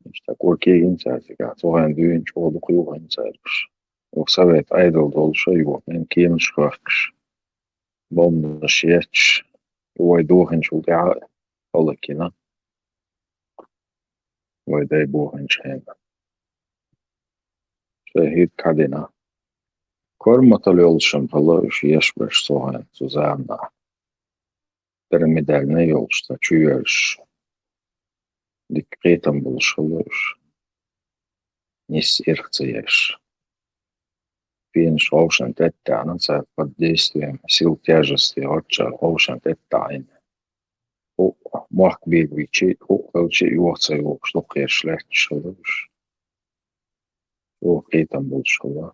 Иштта кӀур кегийна цара цигахь, цу хенахь дуьйна чӀогӀа дукха йохийна цара уьш. Юха совет Ӏедал долуш а йохийна, кеманаш хоьхкуш, бомбанаш етташ, вай дохийначул тӀаьхьа а хӀаллакйина. Вай дай бохийначу хенахь. Шайн хӀирг хьадина. Корматалла йолуш-м хилла уьш еш берш цу хенахь, цу заманахь. Пирамидальный йолуш, цхьа чу йоьрзуш. Дика кхетам болуш хилла уьш. Нисса ирх ца еш. Пенаш вовшийн тӀе а таьӀна, цара под действием сил тяжести гӀорчара вовшийн тӀе а таьӀна. ХӀуъа мохк бийр вичи, хӀуъа хилчи, йоха ца йохуш, дукха ерш лаьтташ хилла уьш. ЧӀогӀа кхетам болуш хилла.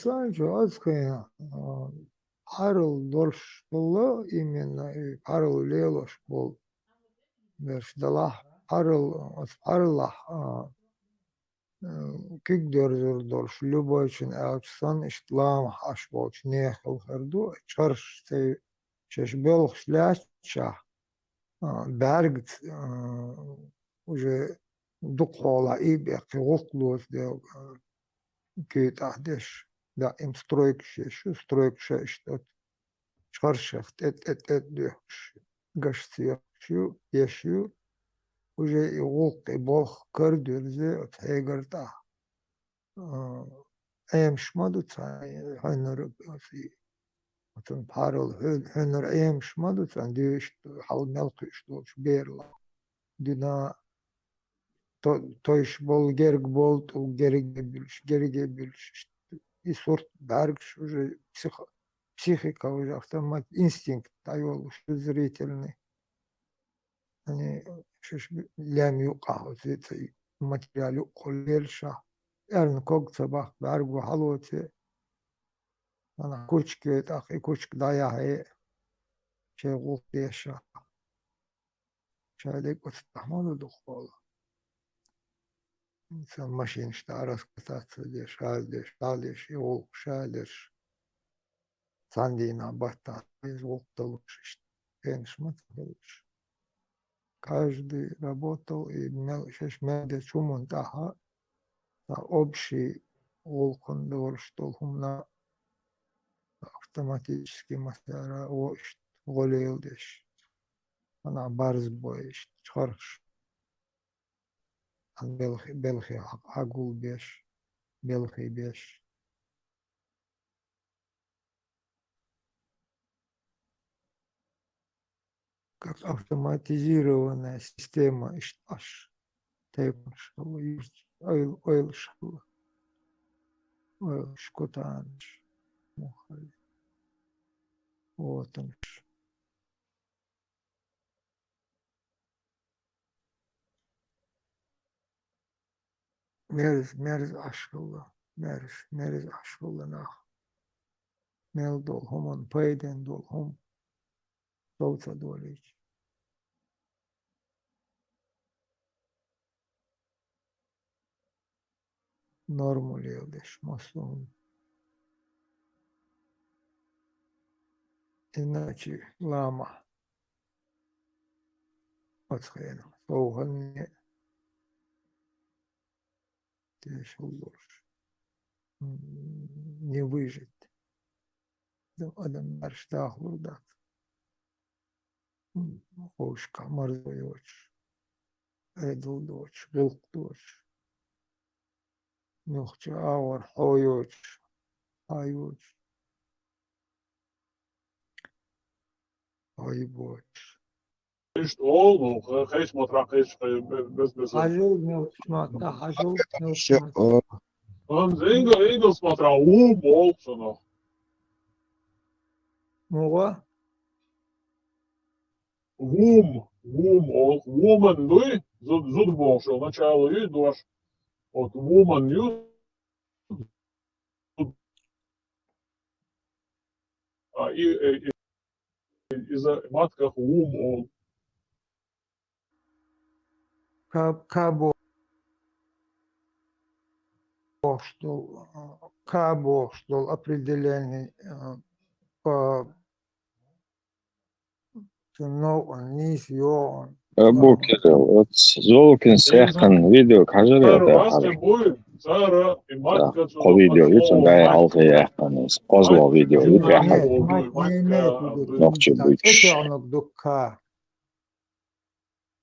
Сайн чу аз кхайна, а, пхьарал долуш хилла, именно, и пхьарал лелош болу берш далахь, пхьарал, оцу пхьаралахь, а, э, куьг доьрзур долуш, любойчун аьлча санна, иштта ламахь Ӏаш болчу нехан хир ду, чкъарш цӀе шаьш белхаш лаьтташехь, а, бӀаьргаца, а, уже дукха хьолахь и беккхи гӀуллакх лоцу дела, а, куьйтахь деш, даим стройкаш еш ю, стройкаша иштта оцу чкъаршех тӀе, тӀе, тӀе дуьхкуш, гашца йохкуш ю, еш ю. Уже и гӀуллакх, и болх карадоьрзе оцу хьегара тӀехь. А, Ӏемаш ма ду цхьа, хьуьнара, оцу, оцун пхьарал хьу-, хьуьнара Ӏемаш ма ду цхьа, дуьйш хьал мел кхуьуш долчу берла. Дуьна то-, тойш болу герга болу тӀулг герге буьллуш, герге буьллуш. И сурт бӀаьргаш уже псих-, психика уже автомат, инстинкт дӀайолуш, зрительный. Ани шуьш лем юкъахь оцу цӀе материал юкъахула лелаша, эрна ког ца баккха бӀаьрго хьалоце, ана кучка йой тӀаккха, и кучка дӀаяхье, шайн гӀуллакх деша. Шайн дерг оцу тӀехь ма ду дукха хьолахь. Сан машинаш тӀе раскататься деш, хьаздеш, дӀалеш, и гӀуллакх ша дерш. Цхьана дийнахь баттахь иза гӀуллакх далуш иштта, хенаш ма ца хуьлуш. Каждый работал и мел, шаьш мел дечу хӀуманна тӀехь, цхьа общий гӀуллакхана долуш долу хӀуманна автоматически массара а во иштта гӀо леладеш. Хьанахь барз бой иштта чкъарш. Ан белхи, белхи хьа-, хьагулбеш, белхий беш. Как автоматизированная система иштта Ӏаш тайпанаш хилла, юрт ойла-, ойлаш хилла. Ойлаш кутанаш. Муххале. Вотанаш. Мерз-, мерза Ӏаш хилла, мерз-, мерза Ӏаш хилла нах. Мел долу хӀуманна пайденна долу хӀума сов ца долийча. Норма леладеш массо а хӀума. Иначе лама Оцу хенахь сов хӀанне тешал долуш. М, не выжить. Адам марш дахлур дац. М, ховшка марзо йоцуш, Ӏедал доцуш, гӀиллакх доцуш. Нохча агӀор хьо йоцуш, хьа йоцуш. Хьо йоцуш. Иштта олу, ну, хе-, хеш мотра, хеш, хе-, бе-, без, без. Хьажал мелхаш ма, да, хьажал мелхаш ма. Ан, ингл-, ингл смотра, вум олу шуна. Муха? Вум, вум олу, вуман дуй, зуд, зуд бохуш, начало ю, дош. Вот вуман ю, А, и, э, и, иза матках вум олу. Ка-, ка бо-, бохуш долу, а, ка бохуш долу определение, а, по Цу новкъан нийса йогӀун. Абу Кирилл, оцу Золкин сехкан видео хьажара, да, хьажа. Да, кхо видео ю, цуьнан дӀа хьалха яьккхина иза. КхозлагӀа видео ю, тӀаьхьа. Нохчи буьйцуш. ТӀечохнуг ду ка.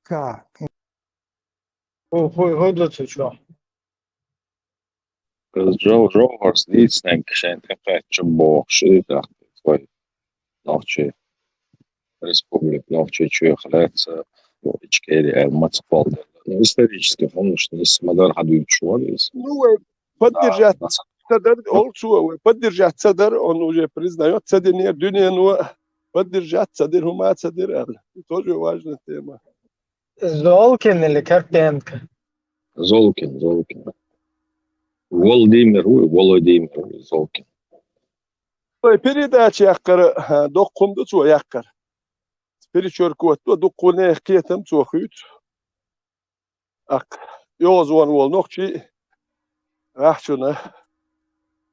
Ка. Хо-, хо-, хо ду цу чохь. Жов-, жовхӀарца дийцинарг шайн тӀекхаьчча бохуш, и тӀаккха вай нохчий республика Нохчийчоьх лаьцна, Ичкери аьлла, маца кхолладелла. Ну, исторически хӀуманаш нийса ма-дарра хьадуьйцуш вара иза. Ну, вай поддержать ца дара, олу цо, вай поддержать ца дара, он уже признаёт, ца динера дуьнено, поддержать ца дира, хӀума ца дира аьлла. Тоже важная тема. Золкин или Карпенко? Золкин, Золкин. Володимир ву, Володимир ву, Золкин. Вай передача яккхара, а, доккха хӀума ду цо яккхар. Перечеркивать до, дуккха нехан кхетам цо хуьйцу. Аккха, йоза вон волу нохчий, гӀахьчунна,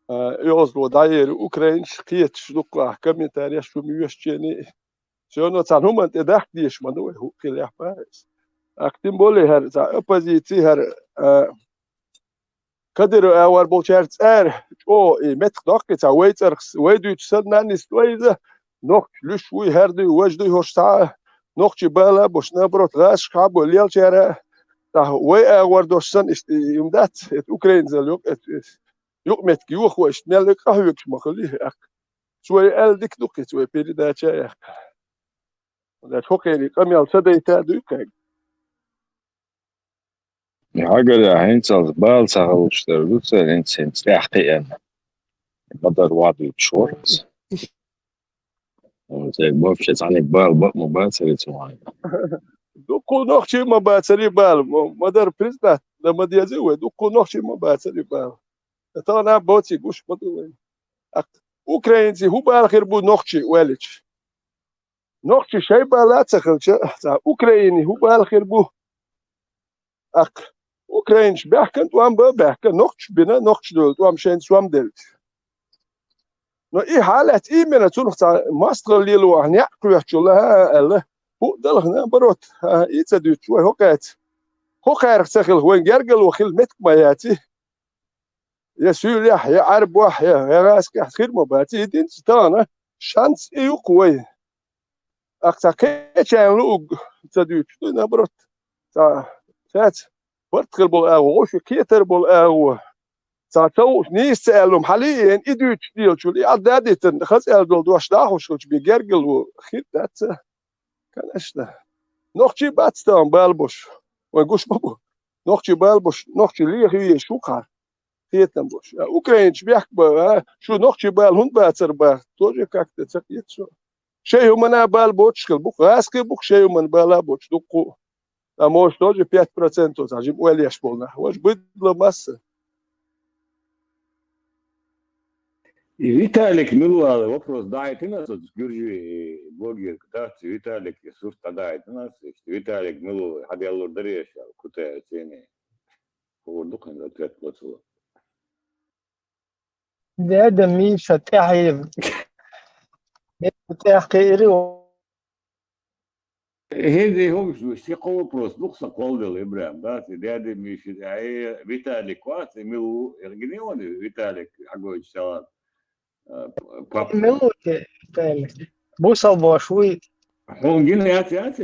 а, йоза вон дӀаери украинаш, кхеташ дуккха комментареш шу муьйшачений. Всё равно царна хӀуманна тӀе дахка дезаш ма ду вай, хӀу-, хилехь ма иза. Аккха тем более хӀара цхьа оппозици хӀара, а, Кадыров агӀор болчаьрца цӀера чӀогӀа и меттах доккхий цхьа вай цӀарах с-, вай дуьйцу санна нисдой иза, нохча луьш вуй, хӀара дуй, важа дуй хӀорш цхьа а, нохчий бала а бош, наоборот, гӀазкхаша а бой лелачара, цхьа вай агӀор дош санна иштта и, и хӀума дац, это украинцал юкъ-, это, это, юкъаметтиг йохо иштта мел къахьоьгуш ма хуьлий, аккха. Цо и аьлла дика ду кхин, цо и передача а яьккха. Значит, хӀокхерий къамел ца дайта а дуй кхайга. Хьагарехь, хӀинцалц бала ца хилуш дерг ду церан, хӀинца, хӀинца тӀаьхьа кхиъна. Ма-дарра вахь дуьйцуш вара иза. Церан вообще цхьаьнниг бала бакъ ма бацара цу вайн. Дуккха нохчий ма бацара бала, ма-, ма-дарра признать дан ма деза вай, дуккха нохчий ма бацара бала. Тахана боций гуш ма ду вай. Аккха украинций хӀун бала хир бу нохчий ваьллича? Нохчий шайн бала а ца хилча, цхьа Украине хӀун бала хир бу? Аккха, украинаш баьхкина тӀом бан а баьхкина, нохчаш бина, нохчаш долу тӀом шайна сом делча. Но и хьалаьцна именно цунах цхьа мостагӀалла лело ахьа некъ кхоьттучул а аьлла, хӀуъа далахь, наоборот, а, и ца дуьйцуш вай хӀокхаьца. ХӀокхарах ца хилла, вайн гергарло хила меттиг ма яций. Я суьйлехь, я Ӏаьрбохь, я, я гӀазкхехь хир ма бац, и динца тахана шанс и ю-кх вай. Аккха цхьа кхечарна луург ца дуьйцуш ду, наоборот, цхьа цаьрца барт хир болу агӀо, вовшийн кхетар болу агӀо. Цхьа ца хууш нийса ца аьлла хӀума хьалаайина, и дуьйцуш делчул, и Ӏадда а дитина, хаза аьлла долу дош дӀахьош хилча бен гергарло хир дац. Конечно. Нохчий бац тахана бала бош. Вайн гуш ма бу. Нохчий бала бош, нохчий леха везаш ву-кх хӀара. Кхетам бош. А украинаш бехк бан, а, шу нохчий бала хӀунда бацара баха? Тоже как-то ца кхета со. Шайн хӀуманна бала боцуш хила бу-кх, гӀазкхий бу-кх шайн хӀуманна бала боцуш дуккха а. А может, тоже пять процентов цхьа жима ойла еш болу нах. Важа быдло масса. И Виталик мила вала вопрос дӀахьийтина ас оцу гуьржийн блогерга дац, Виталик сурт дӀадахьийтина ас, Виталик мила вала, хьан деллур дарий аш аьлла, Кутаев цӀене. Хуур ду кхин ответ лоцула. Деда Миша тӀаьхье. Миша тӀаьхье ири. ХӀинца хӀумаш ду, ши-кхо вопрос ду-кх сан кхолладелла, Ибрахим, дац, и Даьда Миша, э, Виталик вац, и мила ву, э, гинеони Виталик, хьагойтуш цхьа, э, пап. Мила ву те, Виталик? Бусалба воша вуй? Хьуна гина яц, яц?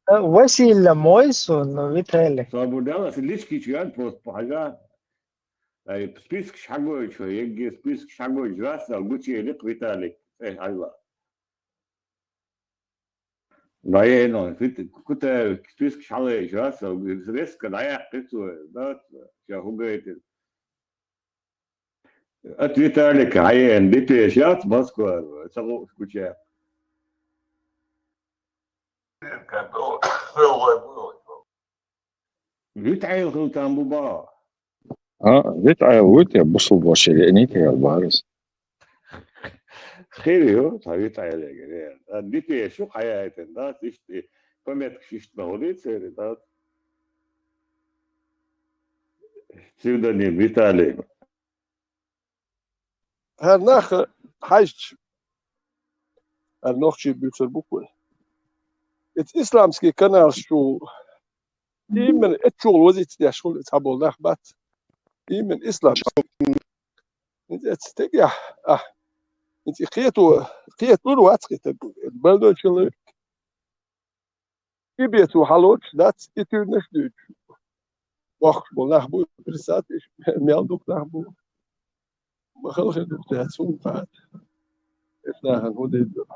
Василий мо вуй сона, Виталик. Собар де, аса лички чу ян просто похьажа. Ай, спискаш хьагойтуш, егги спискаш хьагойтуш, рассал гучаеликх Виталик, э, хьайла. Ваено, фит-, кута спискаш хьалайча, рассал, резко дӀаяккхи цо, да, ша хӀу гайтира. Ат Виталик, хьаена, дипеш яц Москвара, ца гӀуш гуча. Витайл хилтан бу баха. А, Витайл вуй те, бусалба воша яр, нита яр бахарас. Хир ю, та Витайл эгер, э. А, дипеш ю хьаяйтан, да, иштта, пометкаш иштта ма хулий церан, да. Псевдоним Виталий. ХӀара нах хьаьжча, хӀара нохчий буьйцур бу-кх вай. Эцу исламский каналаш чу именно эццугӀла вазица деш хуьлу цхьаболу нах бац. Именно ислам. Эцу стегехь, ахь, эцу кхето, кхета лур вац кхетарг, больной человек. И бецо хьалоцуш дац, и туьйранаш дуьйцуш. Бохкуш болу нах бу, представьте, мел дукха нах бу. Ма хала хир ду цаьрца, хӀунда хаьа? Эцу нахана хӀун дийр ду?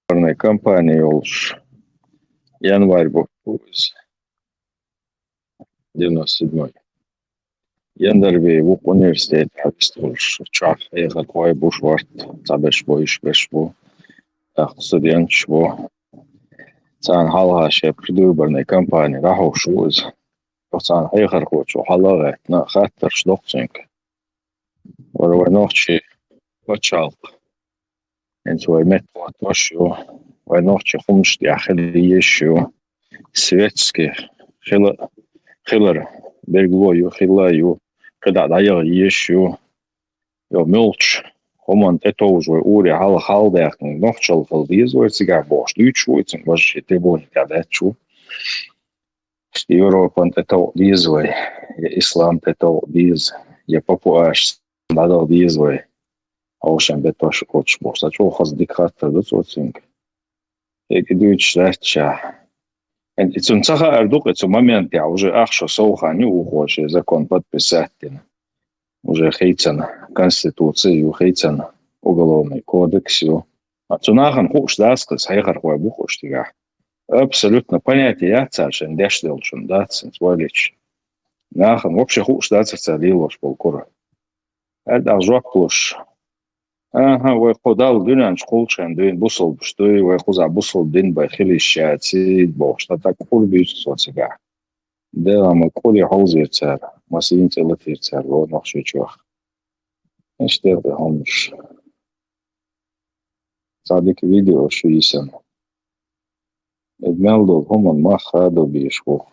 Выборная кампания йолуш, январь бу иза. Девяносто седьмой. Яндарбий вукху университетехь вистхуьлуш, чохь хьехархой бу, шорта, цхьаберш бу, ишберш бу, тӀаккха студенташ бу. Царна хьалха шен предвыборная кампания дӀахьуш ву иза. Юха царна хьехархочо хьала а гӀаьттина, хаттарш доккху цуьнга. ХӀара вай нохчий пачхьалкх. ХӀинца вай меттахӀоттош а ю, вай нохчийн хӀуманаш тӀехь хила езаш ю, светски хила, хилар билгало ю, хилла а ю, кхидӀа дӀаяха езаш ю. Йо, муьлххачу хӀуманна тӀетовжа вай уре хьалха хьалдаьккхина нохчалла хила деза вай цигахь бохуш дуьйцуш ву, и цуьнан важа шен трибуна тӀехь даьтташ ву. Европана тӀетовкъа деза вай, я ислам тӀетовкъа деза, я папуашца дӀадала деза вай. Хьошан бетташ оцуш бохуш, сан чӀогӀа хаза дика хаттар ду цо цуьнга. ХӀинца и дуьйцуш лаьтташехь. И цунна ца хаар ду-кх, и цу моментехь уже ах шо сов хан ю вукхо шен закон подписать дина. Уже хийцина, конституци ю, хийцина, уголовный кодекс ю. Цу нахана хууш дац-кх иза, хьехархой бу-кх уьш цигахь. Абсолютно понятие яц цара шайна деш долчун, дац хӀинца вай лича. Нахана вообще хууш дацара цара лелош болу кура. ХӀара тӀаккха жоп луш. Аха, вай кху Далла дуьнен чу кхуллучу хенахь дуьйна бусалбаш дуй, вай кхузахь бусалба дин бен хила йиш яц, бохуш, ткъа тӀаккха кӀур буьйцу цо цигахь. Дела ма кӀуре хьовзийра цара, ма сийна цӀе латийра цара, вон нохчий чохь. Иштта тӀе хӀуманаш. Цхьа дика видео шу йисина. И мел долу хӀуманна мах хадо бийш ву.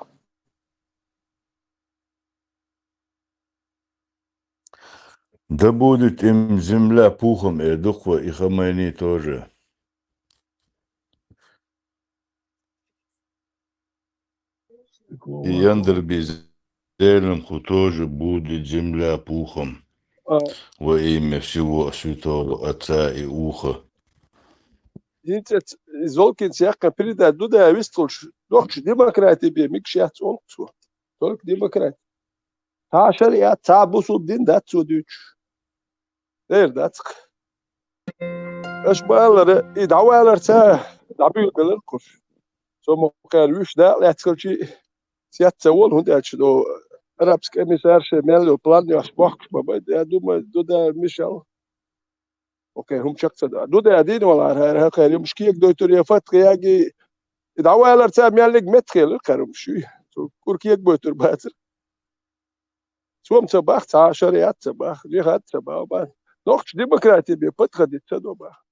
Да будет им земля пухом, э, ду-кх вай, и Хамайни тоже. И Яндарбий Зеленху тоже будет земля пухом. А. Во имя всего святого Отца и Уха. ХӀинца и Золкинца яьккхина передача ду да вистхуьлуш, нохчий демократи бен мегаш яц олу цо. Только демократи. Цхьа шариат, цхьа бусулба дин дац цо дуьйцуш. Дера дац-кх. Аша ма-аллара, и дӀаваларца дӀабуьйлабелира кхуш. Цо ма кхара вуьш дакъа лаьцна хилчий, сец ца волу, хӀунда аьлча, ну, арабский эмиссар шен мел йолу план йош бохкуш ма бай, я думаю, Дуда Мишел. Окей, хӀума чекх ца до. Дуда дийна валара, хӀара хӀара юмаш кегадойтур я фатха яги, и дӀаваларца меллиг меттахъелира кхара хӀумаш. Цо кура кегабойтур бацара. Цо-м ца бах, цхьа шариат ца бах, жихад ца бах, бах. Нохчий демократи бен подходить ца до бах.